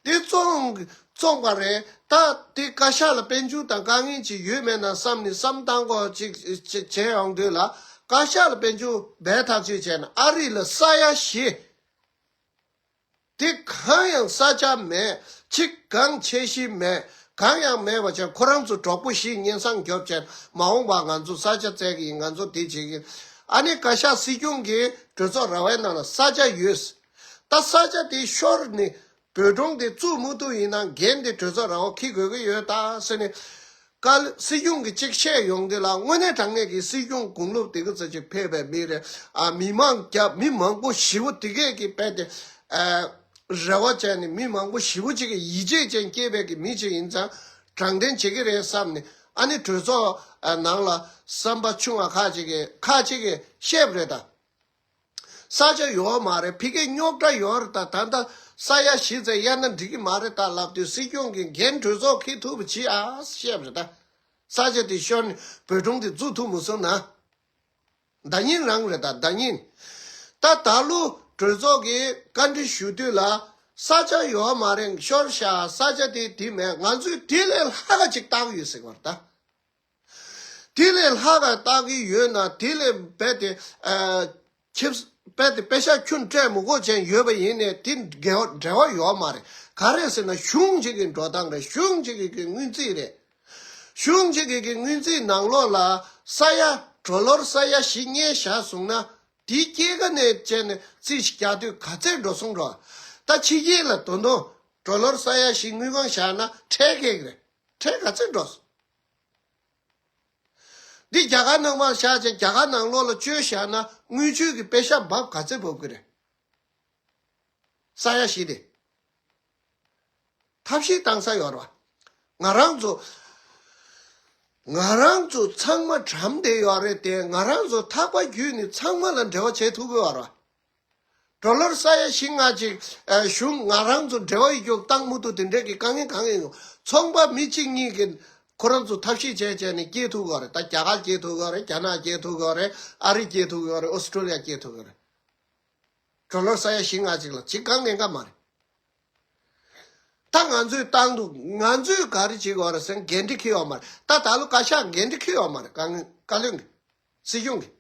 དེ་བཙོངས་བཙོངས་པ་རེད། ད་དེ་བཀའ་ཤག་ལ་དཔལ་འབྱོར་དང་དཀའ་ངལ་ཅིག་ཡོད་མེད་ན་བསམ་ནས་བསམ་བཏང་དགོས་ཅིག་ཅིག་བྱས་ཡོང་དུས་ལ། བཀའ་ཤག་ལ་དཔལ་འབྱོར་སྦས་ཐག་གཅོད་བྱས་ན་ཨ་རི་ལ་ས་ཡ་བཞི། དེ་གང་ཡང་ས་ཆ་མེད། ཕྱི་སྒང་ཆད་གཞི་མེད། གང་ཡང་མེད་པ་བྱས། ཁོ་རང་ཚོ་གྲོགས་པོ་བཞི་སྙན་སེང་རྒྱོབ་བྱས། མ་འོངས་པ་ང་ཚོ་ས་ཆ་བཙལ་གྱི་ཡིན། ང་ཚོ་དེ་བྱེད་ཀྱི་ཡིན། ཨ་ནི་བཀའ་ཤག་སྲིད་སྐྱོང་གིས་གྲོས་ཚོགས་ར་བའི་ནང་ལ་ས་ཆ་ཡོད། ད་ས་ཆ་དེ་ཤོར་ནས་ བོད་གྲོང་དེ་བཙུགས་མུ་མཐུད་ཡིན་ན་འགན་དེ་གྲོས་ཚོགས་རང་དབང་འཁྱེར་དགོས་ཀྱི་ཡོད་ད་ཟེར་ནས། བཀའ་སྲིད་སྐྱོང་གིས་གཅིག་བཤད་ཡོང་དུས་ལ། དངོས་གནས་དྲང་གནས་ཀྱི་སྲིད་སྐྱོང་དགུང་ལོ་དེ་ག་ཙམ་ཅིག་ཕེབས་པའི་མི་རེད། ཨ། མི་མང་རྒྱ་མི་མང་པོ་ཞེ་པོ་དེ་གས་ཀྱི་དཔེ་དེ། ཨ། རེ་བ་བྱས་ནས་མི་མང་པོ་ཞེ་པོ་ཅིག་གི་ཡིད་ཆེས་ཅན་སྐྱེས་པའི་གི་མི་ཅིག་ཡིན་ཙང་། དྲང་བདེན་བྱེད་ཀྱི་རེད་བསམ་ནས། ཨ་ནི་གྲོས་ཚོགས་ནང་ལ་བསམ་པ་ཆུང་བ་ཁག་ཅིག་གིས་ཁག་ཅིག་གིས་བཤད་པ་རེད་ད། ས་ཆ་ཡོད་མ་རེད། ཕ་གིར་རྙོག་དྲ་ཡོད་རེད་ད། ད་ལྟ་ས་ཡ་གཞི་རྩ་གཡར་ན་འགྲིག་གི་མ་རེད་ད་ལབ་དུས། སྲིད་སྐྱོང་གིས་འགན་གྲོས་ཚོགས་འཁྱེར་ཐུབ་པ་བྱེད་ཨ་བཤད་པ་རེད་ད། ས་ཆ་དེ་ཤོར་ནས་བོད་གྲོང་དེ་འཛུགས་ཐུབ་མ་སོང་ན། ཟླ་ཉིན་རང་རེད་ད། ཟླ་ཉིན། ད་ད་ལོ་གྲོས་ཚོགས་ཀྱིས་བཀའ་འདྲི་ཞུ་དུས་ལ། ས་ཆ་ཡོད་མ་རེད། ཤོར་ཤག་ས་ཆ་དེ་དེ་མེད། ང་ཚོས་དེ་ལས་ལྷག་ག་ཅིག་བཏང་ཡོད་ཟེར་བ་རེད་ད། དེ་ལས་ལྷག་ག་བཏང་གི་ཡོད་ན། དེ་ལས་རྦད་དེ། ཨ། ཁྱེད་རྦད་དེ་པེ་ཤག་ཁྱོན་སྤྲད་མི་དགོས་ཅན་ཡོད་པ་ཡིན་ནའི་དེ་འགལ་བ་འབྲེལ་བ་ཡོད་མ་རེད། ག་རེ་ཟེར་ན་གཞུང་གཅིག་གི་འགྲོ་སྟངས་རེད། གཞུང་གཅིག་གི་གི་སྔོན་རྩིས་རེད། གཞུང་གཅིག་གི་གི་སྔོན་རྩིས་ནང་ལོགས་ལ་ས་ཡ་ཌོ་ལར་ས་ཡ་བཞི་བརྙེས་བཞག་སོང་ན། དེའི་སྐྱེད་ཀ་ནས་བྱས་ནས་རྩིས་ཤིག་རྒྱག་དུས་ག་ཚད་འགྲོ་སོང་འགྲོ། ད་ཕྱི་རྒྱལ་ལ་ད་དུང་ཌོ་ལར་ས་ཡ་བཞི་དངུལ་ཁང་བཞག་ན་ཁྲལ་སྐྱེད་ཀྱི་རེད། ཁྲལ་ག་ཚད་འགྲོ་སོང་། འདི་རྒྱ་གར་ནང་མར་བཞག་ཅིང་རྒྱ་གར་ནང་ལོགས་ལ་བཅོལ་བཞག་ན་དངུལ་ཆུ་གི་པེ་ཤ་འབབ་ག་ཚད་འབབ་ཀྱི་རེད། ས་ཡ་བཞི་དེ། ཐབས་ཤེས་བཏང་ས་ཡོད་རེད་བ། ང་རང་ཚོ། ང་རང་ཚོ་ཚང་མ་གྲམ་བསྡད་ཡོད་རེད་དེ། ང་རང་ཚོ་ཐག་པ་བརྒྱུད་ནས་ཚང་མ་ལ་འབྲེལ་བ་བྱེད་ཐུབ་ཀྱི་ཡོད་རེད་བ། ཌོ་ལར་ས་ཡ་བཞི་ལྔ་ཅིག་ཨ། གཞུང་ང་རང་ཚོ་འབྲེལ་བ་ཡོད་རྒྱུ་བཏང་མུ་མཐུད་དེ་འདྲས་ཀྱི་དཀའ་ངལ་གང་ཡིན་ནོ། ཚོང་པ་མི་གཅིག་གཉིས་ཀྱིས་ཁོ་རང་ཚོ་ཐབས་ཤེས་བྱས་བྱས་ནས་སྐྱེལ་ཐུབ་ཀྱི་ཡོད་རེད། ད་རྒྱ་གར་སྐྱེལ་ཐུབ་ཀྱི་ཡོད་རེད། རྒྱ་ནག་སྐྱེལ་ཐུབ་ཀྱི་ཡོད་རེད། ཨ་རི་སྐྱེལ་ཐུབ་ཀྱི་ཡོད་རེད། ཨོ་སི་ཀྲོ་ལི་ཡ་སྐྱེལ་ཐུབ་ཀྱི་ཡོད་རེད། ཌོ་ལར་ས་ཡ་བཞི་ལྔ་ཅིག་ལ་ཅིག་གང་ཉེན་ཁ་མ་རེད། ད་ང་ཚོས་བཏང་འདུག་ང་ཚོས་ག་རེ་བྱེད་དགོས་རེད་ཟེར་ན་འགན་འཁྲི་འཁྱེར་ཡོད་མ་རེད། ད་ད་ལོ་བཀའ་ཤག་འགན་འཁྲི་འཁྱེར་ཡོད་མ་རེད། བཀའ་བློན་གྱི། སྲིད་སྐྱོང་གི།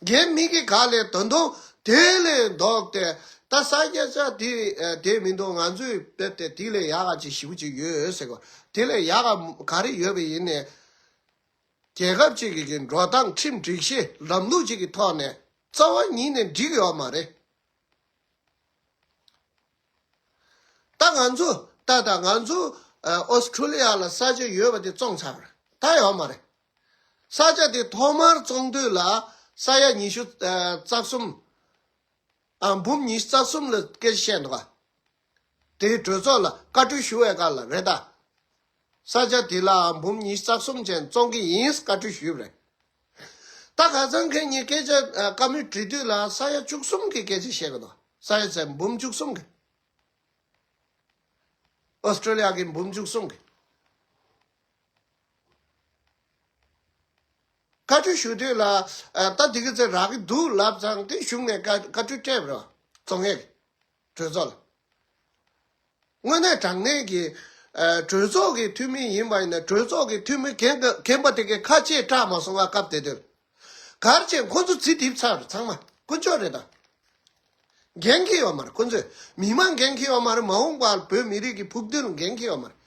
འགན་མི་གི་ག་ལས་ད་དུང་དེ་ལས་ལྡོག་སྟེ། ད་ས་སྐྱ་ཆ་དེ་དེ་མི་འདུག་ང་ཚོས་དཔེ་དེ་དེ་ལས་ཡག་ག་ཅིག་ཞེ་པོ་ཅིག་ཡོད་ཟེར་གོ། དེ་ལས་ཡག་ག་ག་རེ་ཡོད་པ་ཡིན་ནའི། རྒྱལ་ཁབ་ཅིག་གི་གི་འགྲོ་སྟངས་ཁྲིམས་སྒྲིག་གཞི་ལམ་ལུགས་ཅིག་གི་ཐོག་ནས་རྩ་བ་ཉིད་ནས་འགྲིག་ཡོད་མ་རེད། ད་ང་ཚོ་ད་ད་ང་ཚོ་ཨ་ཨོ་སི་ཀྲོ་ལི་ཡ་ལ་ས་ཆ་ཡོད་པ་དེ་བཙོང་ཚར་རེད། ད་ཡོད་མ་རེད། ས་ཆ་དེ་ཐོག་མར་བཙོང་དུས་ལ་ས་ཡ་ཉི་ཤུ་ཨ་རྩ་གསུམ། ཨ་འབུམ་ཉི་ཤུ་རྩ་གསུམ་ལ་སྐད་ཆ་བཤད་འདུག་ག་དེའི་གྲོས་ཚོགས་ལ་བཀའ་འཁྲོལ་ཞུ་བའི་སྐབས་ལ་རེད་ད། ས་ཆ་དེ་ལ་འབུམ་ཉི་ཤུ་རྩ་གསུམ་ཅན་བཙོང་གི་ཡིན་བཀའ་འཁྲོལ་ཞུས་པ་རེད། ད་ཁ་སང་ཁེ་ཉིན་སྐད་ཆ་ཨ་བཀའ་མོལ་དྲི་དུས་ལ་ས་ཡ་བཅུ་གསུམ་གྱི་སྐད་ཆ་བཤད་གི་འདུག་ས་ཡ་ཚད་འབུམ་བཅུ་གསུམ་གྱི། ཨོ་སི་ཀྲོ་ལི་ཡ་གི་འབུམ་བཅུ་གསུམ་གྱི། བཀའ་འཁྲོལ་ཞུ་དུས་ལ་ཨ་ད་དེ་གི་ཚེ་རག་གི་འདུག་ལབ་ཙང་དེ་གཞུང་ནས་བཀའ་བཀའ་འཁྲོལ་སྤྲད་པ་རེད་བ། བཙོང་ཡས་ཀྱི་གྲོས་ཚོགས་ལ། དངོས་གནས་དྲང་གནས་ཀྱི་ཨ་གྲོས་ཚོགས་ཀྱི་འཐུས་མི་ཡིན་པ་ཡིན་ན་གྲོས་ཚོགས་ཀྱི་འཐུས་མི་རྒན་རྒན་པ་དེ་གའི་ཁ་ལྕེ་བཀྲ་མ་སོང་བ་སྐབས་དེ་དུས། གར་ཆེན་ཁོ་ཚོ་རྩིས་དེབ་ཚར་ཚང་མ་དཀོན་མཆོག་རེད་ད། འགན་འཁྱེར་ཡོད་མ་རེད་ཁོ་ཚོས། མི་མང་འགན་འཁྱེར་ཡོད་མ་རེད། མ་འོངས་པར་བོད་མི་རིགས་ཀྱི་ཕུགས་འདུན་འགན་འཁྱེར་ཡོད་མ་རེད།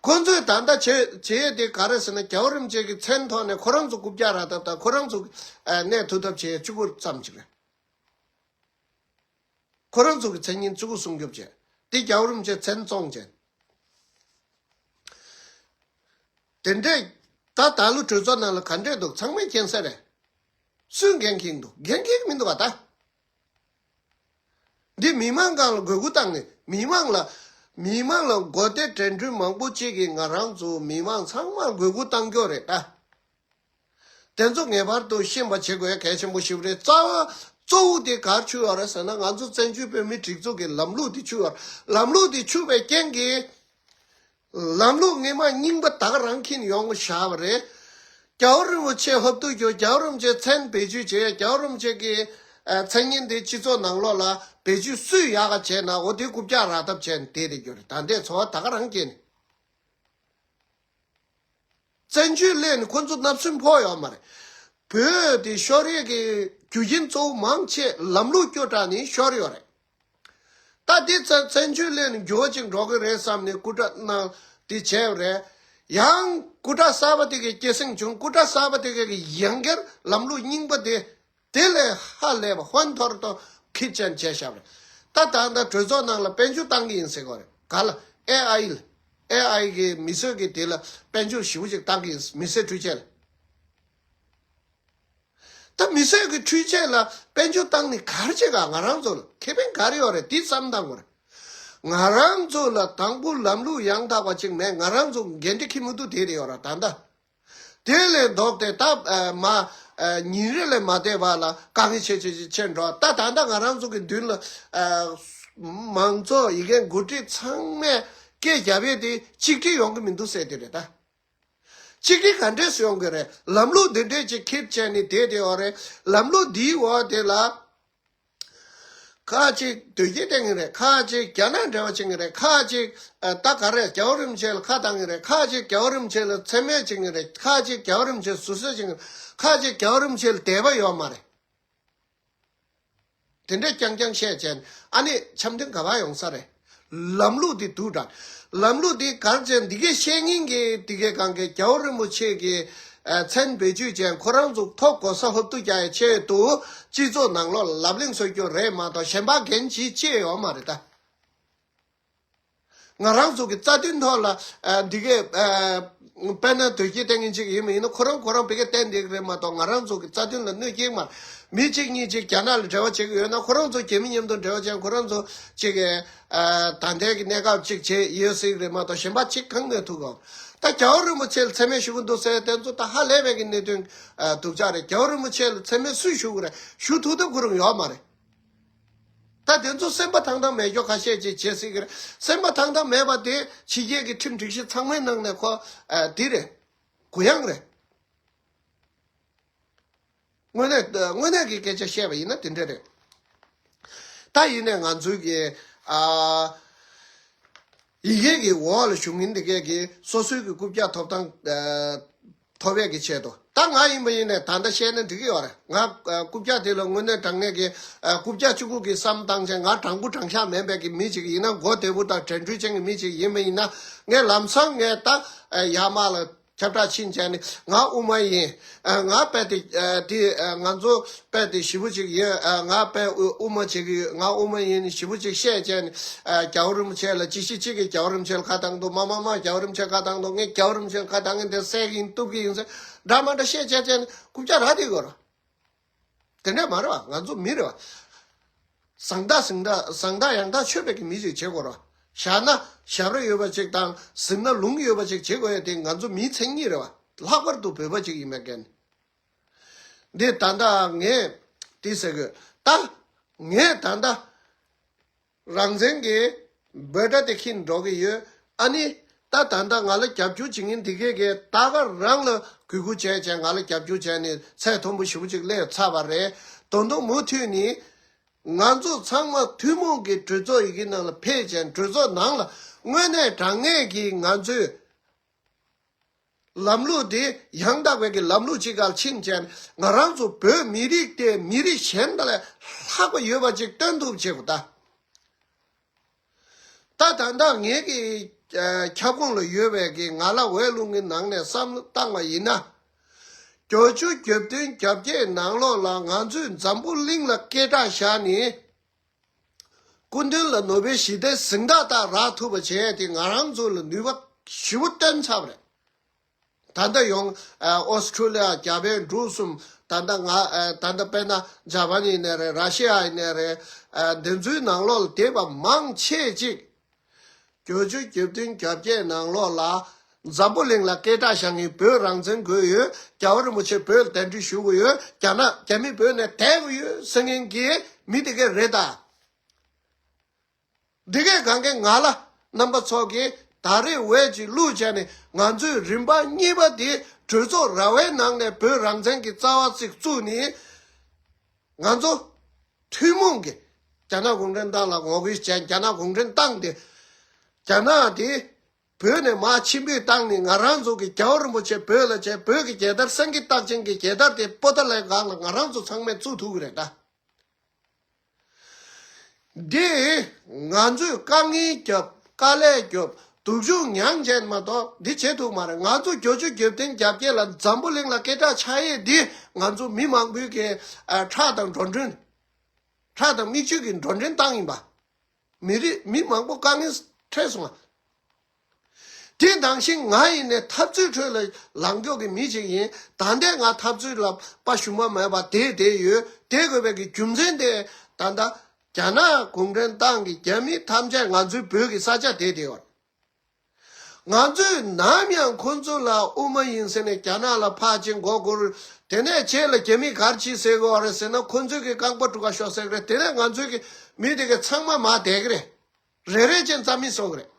ཁོ་ཚོས་ད་ལྟ་བྱེད་བྱེད་ཡས་དེ་ག་རེ་ཟེར་ན་རྒྱལ་བ་རིན་པོ་ཆེ་གི་མཚན་ཐོག་ནས་ཁོ་རང་ཚོ་རྐུབ་བཀྱག་རག་ཐབས་དང་ཁོ་རང་ཚོ་ཨ་གནས་ཐུབ་ཐབས་བྱེད་ཡས་གཅིག་པུ་ཙམ་ཅིག་རེད། ཁོ་རང་ཚོ་གི་མཚན་སྙན་གཅིག་པུ་སྲུང་སྐྱོབ་བྱས། དེ་རྒྱལ་བ་རིན་པོ་ཆེ་མཚན་བཙོང་བྱས། དེ་འདྲས་ད་ད་ལོ་གྲོས་ཚོགས་ནང་ལ་ག་འདྲས་འདུག་ཚང་མས་མཁྱེན་གསལ་རེད། སུས་འགན་འཁྱེར་འདུག་འགན་འཁྱེར་མི་འདུག་ག་ད། འདི་མི་མང་སྒང་ལ་དགོས་མཁོ་བཏང་ནས་མི་མང་ལ་མི་མང་ལ་མགོ་བདེ་དྲན་འཕྲུལ་མང་པོ་གཅིག་གིས་ང་རང་ཚོ་མི་མང་ཚང་མར་དགོས་མཁོ་བཏང་རྒྱུ་རེད་ད། དེ་ཚོ་ངེས་པར་དུ་ཤེས་པ་བྱེད་དགོས་གལ་ཆེན་པོ་ཞིག་རེད། རྩ་བ་གཙོ་བོ་དེ་གར་ཆུད་ཡོད་རེད་ཟེར་ན་ང་ཚོ་བཙན་བྱོལ་བོད་མིའི་སྒྲིག་འཛུགས་ཀྱི་ལམ་ལུགས་དེ་ཆུད་ཡོད་རེད། ལམ་ལུགས་དེ་ཆུད་པའི་རྐྱེན་གྱིས། ལམ་ལུགས་སྔོན་མ་རྙིང་པ་ད་ག་རང་འཁྱེར་ཡོང་བཞག་པ་རེད། རྒྱལ་བ་རིན་པོ་ཆེ་ཧབ་ཏུ་རྒྱུ། རྒྱལ་བ་རིན་པོ་ཆེ་མཚན་བེད་སྤྱོད་བྱས། རྒྱལ་བ་རིན་པོ་ཆེ་གི་ཨ་མཚན་སྙན་དེ་སྤྱི་ཚོགས་ནང་ལོགས་ལ་བེད་སྤྱོད་སུས་ཡག་ག་བྱས་ན་འོ་དེ་རྐུབ་བཀྱག་རག་ཐབས་བྱས་ནས་བསྡད་བསྡད་རྒྱུ་རེད། ད་ལྟའི་འཚོ་བ་ད་ག་རང་སྐྱེལ་ནས། བཙན་བྱོལ་སླེབས་ནས་ཁོ་ཚོ་བརྣབ་སེམས་ཕོག་ཡོད་མ་རེད། བོད་དེ་ཤོར་ཡས་ཀྱི་རྒྱུ་རྐྱེན་གཙོ་བོ་མང་ཆེ་ལམ་ལུགས་སྐྱོ་དྲགས་ནས་ཤོར་ཡོད་རེད། ད་འདི་ཚ་བཙན་བྱོལ་སླེབས་ནས་འགྱུར་བ་ཅིག་འགྲོ་གི་རེད་བསམ་ནས་སྐུ་དྲག་གནང་དེ་བྱས་པ་རེད། ཡང་སྐུ་དྲག་གསར་པ་དེ་གའི་སྐྱེད་སྲིང་བྱུང་། སྐུ་དྲག་གསར་པ་དེ་གའི་ཡང་བསྐྱར་ལམ་ལུགས་རྙིང་པ་དེ་དེ་ལས་ཧ་ལས་པ་ཧོན་ཐོར་ཏོ་ཁིར་ཅན་བྱས་བཞག་པ་རེད། ད་ད་ལྟ་གྲོས་ཚོགས་ནང་ལ་དཔལ་འབྱོར་བཏང་གི་ཡིན་ཟེར་གོ་རེད། ག་ལ་ཨེ་ཨའི་ལ། ཨེ་ཨའི་གི་མི་གསོད་ཀྱི་དེ་ལ་དཔལ་འབྱོར་ཞེ་པོ་ཅིག་བཏང་གི་ཡིན། མི་སེར་འཕྲུལ་ཆས་ལ། ད་མི་སེར་གྱི་འཕྲུལ་ཆས་ལ་དཔལ་འབྱོར་བཏང་ནི་ག་རེ་བྱེད་ག། ང་རང་ཚོ་ལ་ཁེ་ཕན་ག་རེ་ཡོད་རེད། འདི་བསམ་བཏང་དགོས་རེད། ང་རང་ཚོ་ལ་དང་པོ་ལམ་ལུགས་ཡང་དག་པ་ཅིག་མེད། ང་རང་ཚོ་འགན་འཁྲི་འཁྱེར་མི་ཐུབ་དེ་རེད་ཡོད་ར། ད་ལྟ་དེ་ལས་ལྡོག་སྟེ་ད་ཨ་མ་ཨ་ཉིན་རེ་ལས་མ་བསྡད་པ་ལ་དཀའ་ངལ་ཆེ་ཆེ་ཆེ་ཆེ་འགྲོ། ད་ད་ལྟ་ང་རང་ཚོ་གི་མདུན་ལ་ཨ་མང་ཚོགས་ཡི་གེ་འགོ་ཁྲིད་ཚང་མས་སྐད་རྒྱབ་ཡས་དེ་གཅིག་སྒྲིལ་ཡོང་གི་མི་འདུག་ཟེར་དེ་རེད་ད། གཅིག་སྒྲིལ་ག་འདྲས་སུ་ཡོང་གི་རེད། ལམ་ལུགས་འདི་འདྲས་ཅིག་ཁྱེར་བྱས་ནས་བསྡད་དེ་ཡོད་རེད། ལམ་ལུགས་འདིའི་འོག་དེ་ལ་ཁ་ཅིག་དོལ་རྒྱལ་བསྟེན་གི་རེད། ཁ་ཅིག་རྒྱ་ནག་འབྲེལ་བ་བྱེད་གི་རེད། ཁ་ཅིག་ཨ་ད་ག་རེ་རྒྱལ་བ་རིན་པོ་ཆེ་ལ་ཁ་བཏང་གི་རེད། ཁ་ཅིག་རྒྱལ་བ་རིན་པོ་ཆེ་ལ་མཚན་སྨད་བྱེད་གི་རེད། ཁ་ཅིག་རྒྱལ་བ་རིན་པོ་ཆེ་ཟུར་ཟ་བྱེད་གི་རེད། ཁ་ཅིག་རྒྱལ་བ་རིན་པོ་ཆེ་ལ་དད་པ་ཡོད་མ་རེད། དེ་འདྲ་རྐྱང་རྐྱང་བཤད་བྱས་ནས་ཨ་ནི་འཆམ་མཐུན་ག་པར་ཡོང་ས་རེད། ལམ་ལུགས་འདི་སྡུག་དྲགས། ལམ་ལུགས་འདི་ག་རེ་བྱས། འདི་གའི་བཤད་མཁན་གྱི་འདི་གའི་སྒང་གའི་རྒྱལ་བ་རིན་པོ་ཆེ་གི་ཨ་མཚན་བེད་སྤྱོད་བྱས་ཁོ་རང་ཚོ་ཐོབ་གོ་ས་ཧོབ་ཏུ་རྒྱག་ཡའི་ཆེད་དུ་སྤྱི་ཚོགས་ནང་ལོགས་ལ་ལབ་གླེང་བཟོ་རྒྱུ་རེད་མ་གཏོགས་གཞན་པ་འགན་ཅིག་ཅི་ཡང་ཡོད་མ་རེད་ད། ང་རང་ཚོ་གི་རྩ་དོན་ཐོག་ལ་ཨ་འདི་གའི་ཨ་དཔེར་ན་དོལ་རྒྱལ་བསྟེན་མཁན་ཅིག་ཡིན་པ་ཡིན་ན་ཁོ་རང་ཁོ་རང་བི་ག་བསྟེན་བསྡད་ཀྱི་རེད་མ་གཏོགས་ང་རང་ཚོ་གི་རྩ་དོན་ལ་གནོད་སྐྱེལ་མ། མི་གཅིག་གཉིས་གཅིག་རྒྱ་ནག་ལ་འབྲེལ་བ་བྱེད་ཀྱི་ཡོད་ན་ཁོ་རང་ཚོ་རྒྱ་མི་མཉམ་དུ་འབྲེལ་བ་བྱས། ཁོ་རང་ཚོ་གཅིག་གི་ཨ་ད་ལྟའི་གི་གནས་སྐབས་གཅིག་བྱས་ཡོད་སྲིད་ཀྱི་རེད་མ་གཏོགས་གཞན་པ་གཅིག་གང་གནོད་ཐུབ་གོ། ད་རྒྱལ་བ་རིན་པོ་ཆེ་ལ་མཚན་སྨད་ཞུ་གི་འདུག་ཟེར་དེ་ཚོ་ད་ཧ་ལས་པའི་གི་གནད་དོན་ཨ་སྡུག་ཅག་རེད། རྒྱལ་བ་རིན་པོ་ཆེ་ལ་མཚན་སྨད་སུས་ཞུ་གི་རེད། ཞུ་ཐུབ་ཐབས་ཁོ་རང་ཡོད་མ་རེད། ད་དེ་ཚོ་སེམས་པ་ཐང་ཐང་མེད་རྒྱུ་ཁ་ཤས་ཅིག་བྱེད་སྲིད་ཀྱི་རེད། སེམས་པ་ཐང་ཐང་མེད་པ་དེ་ཕྱི་རྒྱལ་གྱི་ཁྲིམས་སྒྲིག་གཞི་ཚང་མའི་ནང་ནས་ཁོ་ཨ་འདི་རེད། གུ་ཡངས་རེད། དངོས་གནས་དངོས་གནས་ཀྱི་སྐད་ཆ་བཤད་པ་ཡིན་ན་དེ་འདྲ་རེད། ད་ཡིན་ནའི་ང་ཚོའི་གི་ཨ་ཡི་གེ་གི་འོག་ལ་བཞུགས་མཁན་འདི་གས་ཀྱི་སོ་སོའི་གི་རྐུབ་བཀྱག་ཐོབ་ཐང་ཨ་ཐོབ་ཡས་ཀྱི་ཆེད་དུ། ད་ང་ཡིན་པ་ཡིན་ནའི་ད་ལྟ་བཤད་ན་འགྲིག་གི་ཡོད་རེད། ང་ཨ་རྐུབ་བཀྱག་དེ་ལ་དངོས་གནས་དྲང་གནས་ཀྱི་ཨ་རྐུབ་བཀྱག་གཅིག་པུ་གི་བསམ་བཏང་བྱས་ང་དྲང་པོ་དྲང་བཞག་མིན་པའི་གི་མི་ཅིག་ཡིན་ན། མགོ་བདེ་པོ་དང་དྲན་འཕྲུལ་ཅན་གྱི་མི་ཅིག་ཡིན་པ་ཡིན་ན། ངས་ལམ་སང་ངས་ད་ཨ་ཡར་མར་ལ་ཁྱབ་བསྒྲགས་ཕྱིན་བྱས་ནས་ང་དབུ་མ་ཡིན། ཨ་ང་དཔེ་དེ་ཨ་དེ་ཨ་ང་ཚོ་དཔེ་དེ་ཞེ་པོ་ཅིག་ཡིན། ཨ་ང་དཔེ་དབུ་དབུ་མ་བྱེད་ཀྱི་ཡོད། ང་དབུ་མ་ཡིན་ཞེ་པོ་ཅིག་བཤད་བྱས་ནས་ཨ་རྒྱལ་བ་རིན་པོ་ཆེ་ལ་ཅི་ཞིག་ཅིག་གིས་རྒྱལ་བ་རིན་པོ་ཆེ་ལ་ཁ་བཏང་འདུག་མ་མ་མ་རྒྱལ་བ་རིན་པོ་ཆེ་ལ་ཁ་བཏང་འདུག་ངས་རྒྱལ་བ་རིན་པོ་ཆེ་ལ་ཁ་བཏང་མཁན་དེ་བསད་ཀྱི་ཡིན་གཏུབ་ཀྱི་ཡིན་ཟེར་འདྲ་མ་འདྲ་བཤད་བྱས་བྱས་ནས་རྐུབ་བཀྱག་རག་བསྡད་ཡོད་རེད། དེ་འདྲ་མ་རེད་བ། ང་ཚོ་མི་རེད་བ། བཟང་དག་ཟིང་དག་བཟང་དག་ཡང་དག་ཆོས་པའི་གི་མི་ཞིག་བྱེད་དགོས་རེད་བ། བཞག་ན་ཞབས་ར་ཡོད་པ་ཅིག་དང་ཟིན་ན་ལུང་ཡོད་པ་ཅིག་བྱེད་དགོས་ཡ་དེ་ང་ཚོ་མིའི་མཚན་ཉིད་རེད་བ། ལྷག་པར་དུ་བོད་པ་ཅིག་ཡིན་པའི་རྐྱེན། འདི་ད་ལྟ་ངས་འདི་ཟེར་དགོས། ད་ངས་ད་ལྟ་རང་བཙན་གྱི་འབོད་སྒྲ་དེ་འཁྱེར་འགྲོ་གི་ཡོད། ཨ་ནི་ད་ད་ལྟ་ང་ལ་རྒྱབ་སྐྱོར་བྱེད་མཁན་འདི་གས་ཀྱིས་ད་ག་རང་ལ་གུས་བཀུར་བྱས་བྱས་ང་ལ་རྒྱབ་སྐྱོར་བྱས་ནས་ཚད་མཐོན་པོ་ཞེ་པོ་ཅིག་སླེབས་ཚར་བ་རེད། ད་དུང་མུ་མཐུད་ནས་ང་ཚོ་ཚང་མ་ཐུན་མོང་གི་གྲོས་ཚོགས་ཡི་གེ་ནང་ལ་ཕེབས་བྱས་གྲོས་ཚོགས་ནང་ལ་དངོས་གནས་དྲང་གནས་ཀྱི་ང་ཚོའི་ལམ་ལུགས་དེ་ཡང་དག་པའི་གི་ལམ་ལུགས་གཅིག་ག་ལ་ཕྱིན་བྱས་ང་རང་ཚོ་བོད་མི་རིགས་དེ་མི་རིགས་གཞན་དག་ལས་ལྷག་པ་ཡོད་པ་ཅིག་སྟོན་ཐུབ་བྱེད་དགོས་ད། ད་ད་ལྟ་ངེད་ཀྱི་ཨ་ཁྱབ་ཁོངས་ལ་ཡོད་པའི་གི་ང་ལ་འོས་བླུག་མཁན་ནང་ནས་བསམ་བློ་བཏང་བ་ཡིན་ན། བརྒྱད་ཅུ་གྱ་བདུན་གྱ་བརྒྱད་ནང་ལོགས་ལ་ང་ཚོས་འཛམ་བུ་གླིང་ལ་སྐད་གྲགས་བཞག་ནས། སྐུ་མདུན་ལ་ནོ་བེལ་ཞི་བདེའི་གཟེངས་རྟགས་དག་རག་ཐུབ་པ་བྱས་ཏེ་ང་རང་ཚོ་ལ་ནུས་པ་ཞེ་པོ་བཏོན་ཚར་བ་རེད། ད་ལྟ་ཡོང་ཨ་ཨོ་སི་ཁྲུ་ལི་ཡ་རྒྱ་བལ་འབྲུག་གསུམ་ད་ལྟ་ང་ཨ་ད་ལྟ་དཔེར་ན་ཇ་པན་ཡིན་ནའི་རེད། ར་ཤི་ཡ་ཡིན་ནའི་རེད། ཨ་འདི་ཚོའི་ནང་ལོགས་ལ་བསྡད་པ་མང་ཆེ་ཅིག་བརྒྱད་ཅུ་གྱ་བདུན་གྱ་བརྒྱད་ནང་ལོགས་ལ་འཛམ་བུ་གླིང་ལ་སྐད་གྲགས་བཞག་མཁན་བོད་རང་བཙན་དགོས་ཡོད། རྒྱལ་བ་རིན་པོ་ཆེ་བོད་ལ་གདན་འདྲེན་ཞུ་དགོས་ཡོད། རྒྱ་ནག་རྒྱ་མི་བོད་ནས་དེད་དགོས་ཡོད་ཟེར་མཁན་གྱི་མི་དེ་གས་རེད་ད། འདི་གས་གང་གས་ང་ལ་རྣམ་པ་ཚོ་གིས་ད་རེས་འོས་ཅིག་བླུགས་བྱས་ནས་ང་ཚོས་རིམ་པ་གཉིས་པ་དེ་གྲོས་ཚོགས་ར་བའི་ནང་ནས་བོད་རང་བཙན་གྱི་རྩ་བ་ཅིག་བཙུགས་ནས་ང་ཚོ་ཐུན་མོང་གི་རྒྱ་ནག་གུང་ཁྲན་ཏང་ལ་ངོ་རྒོལ་བྱས། རྒྱ་ནག་གུང་ཁྲན་ཏང་དེ་རྒྱ་ནག་དེ་བོད་ནས་མར་ཕྱིར་འབུད་བཏང་ནས་ང་རང་ཚོ་གི་རྒྱལ་བ་རིན་པོ་ཆེ་བོད་ལ་བྱས། བོད་ཀྱི་རྒྱལ་དར་སེང་གེ་རྟགས་ཅན་གྱི་རྒྱལ་དར་དེ་པོ་ཏཱ་ལའི་སྒང་ལ་ང་རང་ཚོ་ཚང་མས་བཙུགས་ཐུབ་ཀྱི་རེད་ད། འདི་ང་ཚོས་དཀའ་ངལ་རྒྱབ། དཀའ་ལས་རྒྱབ། སྡུག་སྦྱོང་མྱངས་བྱས་མ་གཏོགས་འདི་བྱེད་ཐུབ་མ་རེད། ང་ཚོ་བརྒྱད་ཅུ་གྱ་བདུན་གྱ་བརྒྱད་ལ་འཛམ་བུ་གླིང་ལ་སྐད་གྲགས་ཆགས་ཡས་འདི་ང་ཚོ་མི་མང་པོའི་གི་ཨ་ཁྲག་དང་འགྲོ་མགྲོན། ཁྲག་དང་མིག་ཆུ་གི་འགྲོ་མགྲོན་བཏང་ཡིན་པ། མི་རིགས་མི་མང་པོ་དཀའ་ངལ་འཕྲད་སོང་ང་། དེ་ནང་བཞིན་ང་ཡིན་ནས་འཐབ་རྩོད་ཁྲོད་ལ་ལངས་ཕྱོགས་ཀྱི་མི་ཅིག་ཡིན། ད་ལྟའི་ང་འཐབ་རྩོད་ལ་དཔའ་ཞུམ་པ་མེད་པ་དེ་དེ་ཡོད། དེ་དགོས་པའི་གི་རྒྱུ་མཚན་དེ་ད་ལྟ་རྒྱ་ནག་གུང་ཁྲན་ཏང་གི་རྒྱ་མི་ཐམས་ཅད་ང་ཚོའི་བོད་ཀྱི་ས་ཆ་དེ་དེ་ཡོད། ང་ཚོས་ནམ་ཡང་ཁོ་ཚོ་ལ་དབུ་མ་ཡིན་ཟེར་ནས་རྒྱ་ནག་ལ་ཕར་ཕྱིན་མགོ་སྒུར། དེ་ནས་རྗེས་ལ་རྒྱ་མི་ག་རེ་བྱེད་ཟེར་གི་ཡོད་རེད་ཟེར་ན། ཁོ་ཚོས་གི་རྐང་པ་དྲུག་ག་ཤོག་ཟེར་གི་རེད། དེ་ནས་ང་ཚོས་གི་མི་དེ་གི་ཚང་མ་མར་བསྡད་གི་རེད། རེ་རེ་བཞིན་རྩ་མེད་བཟོ་གི་རེད།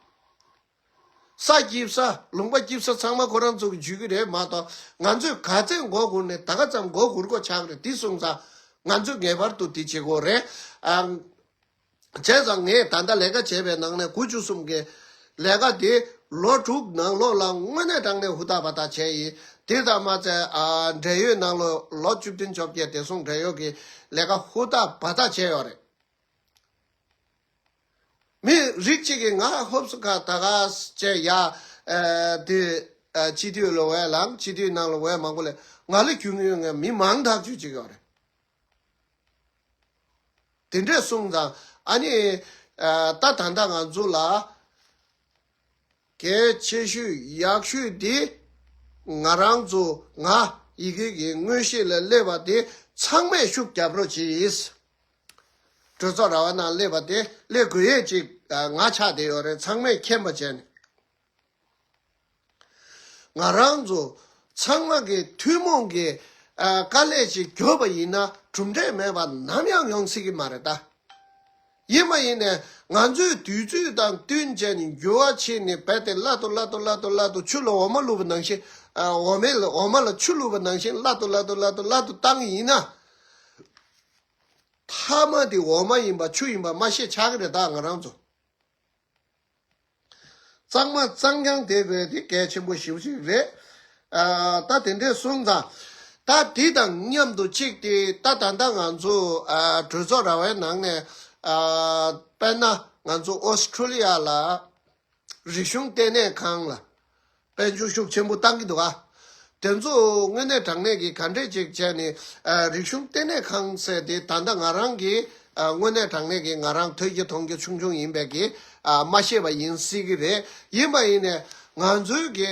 ས་སྐྱིད་ས་ལུང་པ་སྐྱིད་ས་ཚང་མ་ཁོ་རང་ཚོ་གི་འཇུས་གི་རེད་མ་གཏོགས། ང་ཚོས་ག་ཚད་མགོ་སྒུར་ནས་ད་ག་ཙམ་མགོ་སྒུར་དགོས་ཆགས་གི་རེད། དེ་སོང་ཙང་ང་ཚོས་ངེས་པར་དུ་དེ་བྱེད་དགོས་རེད། ཨ། བྱས་ཙང་ངས་ད་ལྟ་ལས་ཀ་བྱས་པའི་ནང་ནས་དགུ་བཅུ་གསུམ་གི་ལས་ཀ་དེ་ལོ་དྲུག་ནང་ལོགས་ལ་དངོས་གནས་དྲང་གནས་ཧུར་ཐག་འབད་ཐག་བྱས་ཡིན། དེ་ཙམ་མ་ཚད་ཨ་འབྲེལ་ཡོད་ནང་ལོགས་ལོ་བཅུ་བདུན་བཅོ་བརྒྱད་བདེ་སྲུང་འབྲེལ་ཡོད་ཀྱི་ལས་ཀ་ཧུར་ཐག་འབད་ཐག་བྱས་ཡོད་རེད། མི་རིགས་གཅིག་གིས་ང་ཧོབ་སུ་ཁ་ད་ག་བྱས་ཡ། ཨ་དེ་ཨ་སྤྱི་འཐུས་ལ་འོས་ལངས། སྤྱི་འཐུས་ནང་ལ་འོས་མང་པོ་ལས་ང་ལ་རྒྱུས་མངའ་ཡོད་མཁན་མི་མང་ཐག་ཆོད་ཅིག་ཡོད་རེད། དེ་འདྲས་གསུངས་ཙང་ཨ་ནི་ཨ་ད་ད་ལྟ་ང་ཚོ་ལ་གལ་ཆེ་ཤོས་ཡག་ཤོས་དེ་ང་རང་ཚོ་ང་ཡི་གེ་གི་མངོན་ཤེས་ལ་སླེབས་པ་དེ་ཚང་མས་ཤུགས་རྒྱབ་རོགས་གྱིས། གྲོས་ཚོགས་ར་བ་ནང་སླེབས་པ་དེ་སླེབས་དགོས་ཡས་ཅིག་ང་ཆགས་བསྡད་ཡོད་རེད། ཚང་མས་མཁྱེན་པ་བྱས་ནས། ང་རང་ཚོ་ཚང་མ་གི་ཐུན་མོང་གི་ཨ་དཀའ་ལས་ཅིག་བརྒྱབ་པ་ཡིན་ན་གྲུབ་འབྲས་མེད་པ་ནམ་ཡང་ཡོང་སྲིད་ཀྱི་མ་རེད་ད། ཡིན་པ་ཡིན་ནས་ང་ཚོས་དུས་ཚོད་དང་བསྟུན་བྱས་ནས་འགྱུར་བ་ཕྱིན་ནས་རྦད་དེ་སླར་དུ་སླར་དུ་སླར་དུ་སླར་དུ་ཆུ་ལ་འོ་མ་བླུགས་པ་ནང་བཞིན། ཨ་འོ་མའི་ལ་འོ་མ་ལ་ཆུ་བླུགས་པ་ནང་བཞིན་སླར་དུ་སླར་དུ་སླར་དུ་སླར་དུ་བཏང་གི་ཡིན་ན། མཐའ་མ་དེ་འོ་མ་ཡིན་པ་ཆུ་ཡིན་པ་མ་ཤེས་ཆགས་ཀྱི་རེད་ད་ང་རང་ཚོ། གཙང་མ་གཙང་རྐྱང་བསྡད་དགོས་དེ་གལ་ཆེན་པོ་ཞེ་པོ་ཅིག་རེད། ཨ་ད་དེ་འདྲས་གསུངས་ཙང་། ད་དེ་དང་མཉམ་དུ་གཅིག་དེ་ད་ད་ལྟ་ང་ཚོ་ཨ་གྲོས་ཚོགས་ར་བའི་ནང་ནས་ཨ་དཔེར་ན་ང་ཚོ་ཨོ་སི་ཁྲུ་ལི་ཡ་ལ་རིག་གཞུང་ལྟེ་གནས་ཁང་ལ་དཔལ་འབྱོར་ཤུགས་ཆེན་པོ་བཏང་གི་འདུག་ག་དེ་ཚོ་དངོས་གནས་དྲང་གནས་ཀྱི་ག་འདྲས་ཅིག་བྱས་ནས་ཨ་རིག་གཞུང་ལྟེ་གནས་ཁང་ཟེར་དེ་ད་ལྟ་ང་རང་གི་ཨ་དངོས་གནས་དྲང་གནས་ཀྱི་ང་རང་ཐོས་རྒྱ་མཐོང་རྒྱ་ཆུང་ཆུང་ཡིན་པས་ཀྱི་ཨ་མ་ཤེས་པ་ཡིན་སྲིད་ཀྱི་རེད། ཡིན་པ་ཡིན་ནས་ང་ཚོའི་གི་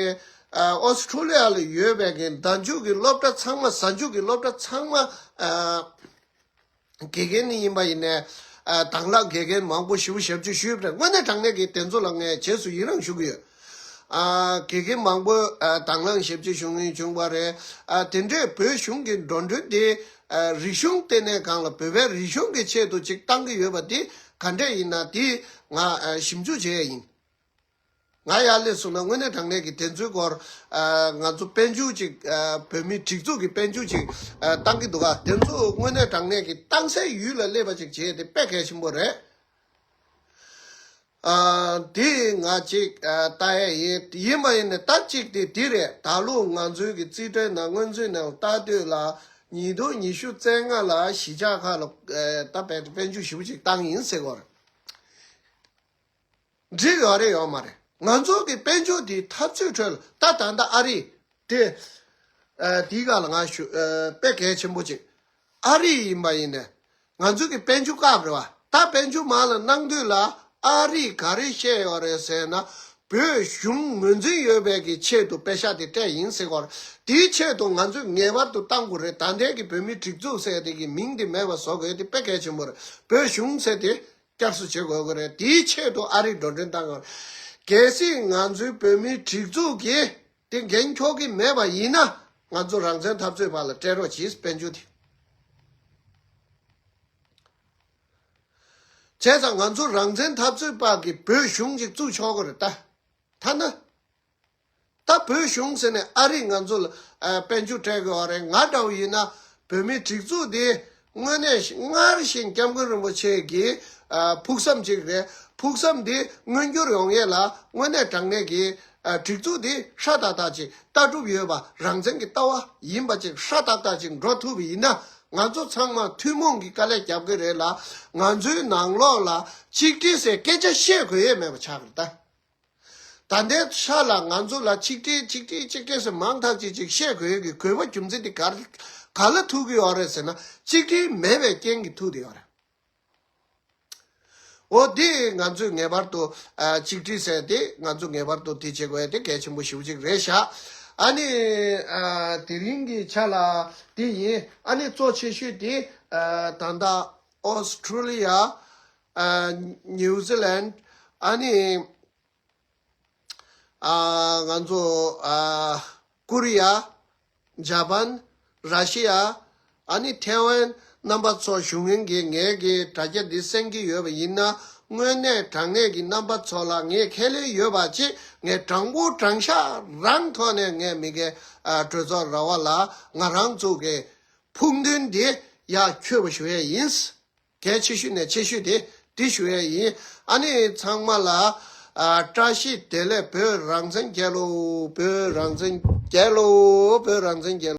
ཨ་ཨོ་སི་ཁྲུ་ལི་ཡ་ལ་ཡོད་པའི་གི་གདན་ཞུ་གི་སློབ་གྲྭ་ཚང་མ་གཟའ་མཇུག་གི་སློབ་གྲྭ་ཚང་མ་ཨ། དགེ་རྒན་ནི་ཡིན་པ་ཡིན་ནས་ཨ་དང་བླངས་དགེ་རྒན་མང་པོ་ཞེ་པོ་ཞབས་ཕྱི་ཞུས་པ་རེད། དངོས་གནས་དྲང་གནས་ཀྱི་དེ་ཚོ་ལ་ངས་རྗེས་སུ་ཡི་རང་ཞུ་གི་ཡོད། ཨ་དགེ་རྒན་མང་པོ་ཨ་དང་བླངས་ཞབས་ཕྱི་ཞུ་མཁན་བྱུང་བ་རེད། ཨ་དེ་འདྲས་བོད་གཞུང་གི་འགྲོ་གྲོན་དེ་ཨ་རིག་གཞུང་ལྟེ་གནས་ཁང་ལ་བོད་པའི་རིག་གཞུང་གི་ཆེད་དུ་ཅིག་བཏང་གི་ཡོད་པ་དེ་ག་འདྲས་ཡིན་ན་དེ་ང་ཨ་ཞིབ་འཇུག་བྱེད་ཡ་ཡིན། ང་ཡར་སླེབས་སོང་ན་དངོས་གནས་དྲང་གནས་ཀྱི་དེ་ཚོའི་སྐོར་ཨ་ང་ཚོ་དཔལ་འབྱོར་ཅིག་ཨ་བོད་མིའི་སྒྲིག་འཛུགས་ཀྱི་དཔལ་འབྱོར་ཅིག་ཨ་བཏང་གི་འདུག་ག་དེ་ཚོ་དངོས་གནས་དྲང་གནས་ཀྱི་བཏང་སའི་ཡུལ་ལ་སླེབས་པ་ཅིག་བྱས་ཏེ་དཔེ་གལ་ཆེན་པོ་རེད། ཨ་དེ་ང་ཅིག་ཨ་ལྟ་ཡས་ཡིན། ཡིན་པ་ཡིན་ནས་ད་ཅིག་དེ་དེ་རེད། ད་ལོ་ང་ཚོའི་གི་རྩིས་ཁྲའི་ནང་སྔོན་རྩིས་ནང་ལྟ་དུས་ལ་ཉིས་སྟོང་ཉི་ཤུ་རྩ་ལྔ་ལ་གཞིས་ཆགས་ཁག་ལ་ཨ་ད་དཔལ་དཔལ་འབྱོར་ཞེ་པོ་ཅིག་བཏང་ཡིན་ཟེར་གོ་རེད། འགྲིག་ཡོད་རེད་ཡོད་མ་རེད། ང་ཚོ་གི་དཔལ་འབྱོར་འདི་འཐབ་རྩོད་ཁྲོད་ལ་ད་ད་ལྟ་ཨ་རི་དེ་ཨ་དེའི་སྒང་ལ་ང་ཞུ་ཨ་དཔེ་གལ་ཆེན་པོ་ཅིག་ཨ་རི་ཡིན་པ་ཡིན་ནས་ང་ཚོ་གི་དཔལ་འབྱོར་སྐབས་རེད་བ། ད་དཔལ་འབྱོར་མང་ལ་གནང་དུས་ལ་ཨ་རིས་ག་རེ་བཤད་ཡོད་རེད་ཟེར་ན། བོད་གཞུང་ངོས་འཛིན་ཡོད་པའི་གི་ཆེད་དུ་པེ་ཤག་དེ་སྤྲད་ཡིན་ཟེར་གོ་རེད། དེའི་ཆེད་དུ་ང་ཚོས་ངེས་པར་དུ་བཏང་དགོས་རེད། ད་ལྟའི་གི་བོད་མིའི་སྒྲིག་འཛུགས་ཟེར་དེ་གི་མིང་དེ་མེད་པ་བཟོ་དགོས་དེ་དཔེ་གལ་ཆེན་པོ་རེད། བོད་གཞུང་ཟེར་དེ། བསྐྱར་གསོ་བྱེད་དགོས་ཀྱི་རེད། དེའི་ཆེད་དུ་ཨ་རིས་འགྲོ་གྲོན་བཏང་དགོས། གལ་སྲིད་ང་ཚོའི་བོད་མིའི་སྒྲིག་འཛུགས་ཀྱིས་དེ་འགན་འཁྱོག་གི་མེད་པ་ཡིན་ན། ང་ཚོ་རང་བཙན་འཐབ་རྩོད་པ་ལ་སྤྲད་རོགས་གྱིས་དཔལ་འབྱོར་དེ། བྱས་ཙང་ང་ཚོ་རང་བཙན་འཐབ་རྩོད་པ་གི་བོད་གཞུང་ཅིག་བཙུགས་ཆོག་གི་རེད་ད། ཐ་ན། ད་བོད་གཞུང་ཟེར་ནས་ཨ་རིས་ང་ཚོ་ལ་ཨ་དཔལ་འབྱོར་སྤྲད་དགོས་པ་རེད། ང་འདྲ་བོ་ཡིན་ན་བོད་མིའི་སྒྲིག་འཛུགས་འདི་དངོས་གནས་སྔར་བཞིན་སྐྱབས་མགོན་རིན་པོ་ཆེ་གི་ཨ་ཕུགས་བསམ་ཅིག་རེད། ཕུགས་བསམ་འདི་མངོན་འགྱུར་ཡོང་ཡས་ལ་དངོས་གནས་དྲང་གནས་ཀྱི་ཨ་སྒྲིག་འཛུགས་འདི་ཧྲ་ཏག་ཏག་ཅིག་ལྟ་གྲུབ་ཡོད་པ་རང་བཙན་གྱི་ལྟ་བ་ཡིན་པ་ཅིག་ཧྲ་ཏག་ཏག་ཅིག་འགྲོ་ཐུབ་པ་ཡིན་ན། ང་ཚོ་ཚང་མ་ཐུན་མོང་གི་དཀའ་ལས་རྒྱབ་ཀྱི་རེད་ལ། ང་ཚོའི་ནང་ལོགས་ལ་ཆིག་སྒྲིལ་ཟེར་སྐད་ཆ་བཤད་དགོས་ཡས་མེད་པ་ཆགས་ཀྱི་རེད་ད། ད་ལྟའི་ཆ་ལ་ང་ཚོ་ལ་ཆིག་སྒྲིལ་ཆིག་སྒྲིལ་ཆིག་སྒྲིལ་ཟེར་མང་ཐག་ཆོད་ཅིག་བཤད་དགོས་ཀྱི་དགོས་པ་རྒྱུ་མཚན་དེ་ག་ག་ལ་ཐུག་གི་ཡོད་རེད་ཟེར་ན། ཆིག་སྒྲིལ་མེད་པའི་རྐྱེན་གྱིས་ཐུག་བསྡད་ཡོད་རེད། འོ་དེ་ང་ཚོས་ངེས་པར་དུ་ཨ་གཅིག་སྒྲིལ་ཟེར་དེ་ང་ཚོ་ངེས་པར་དུ་དེ་བྱེད་དགོས་ཡ་དེ་གལ་ཆེན་པོ་ཞེ་པོ་ཅིག་རེད་ཤག་ཨ་ནི་ཨ་དེ་རིང་གི་ཆ་ལ་དེ་ཡིན། ཨ་ནི་གཙོ་ཆེ་ཤོས་དེ་ཨ་ད་ལྟ་ཨོ་སི་ཁྲུ་ལི་ཡ། ཨ་ནིའུ་ཛི་ལན། ཨ་ནི་ཨ་ང་ཚོ་ཨ་ཀོ་རི་ཡ། ཇ་པན། ར་ཤི་ཡ། ཨ་ནི་ཐེ་ཝན། རྣམ་པ་ཚོ་བཞུགས་མཁན་གྱི་ངའི་གི་དྲ་རྒྱ་འདི་གསན་གྱི་ཡོད་པ་ཡིན་ན། དངོས་གནས་དྲང་གནས་ཀྱི་རྣམ་པ་ཚོ་ལ་ངས་ཁས་ལེན་ཡོད་པ་ཅིག་ངས་དྲང་པོ་དྲང་བཞག་རང་ཐོག་ནས་ངས་མི་དགེ་ཨ་གྲོས་ཚོགས་ར་བ་ལ་ང་རང་ཚོ་གི་ཕུགས་འདུན་འདི་ཡར་འཁྱོལ་བ་ཞུ་ཡས་ཡིན། གལ་ཆེ་ཤོས་ནས་ཆེ་ཤོས་དེ་འདི་ཞུ་ཡས་ཡིན། ཨ་ནི་ཚང་མ་ལ་ཨ་བཀྲ་ཤིས་བདེ་ལེགས། བོད་རང་བཙན་རྒྱལ་ལོ། བོད་རང་བཙན་རྒྱལ་ལོ། བོད་རང་བཙན་རྒྱལ་ལོ།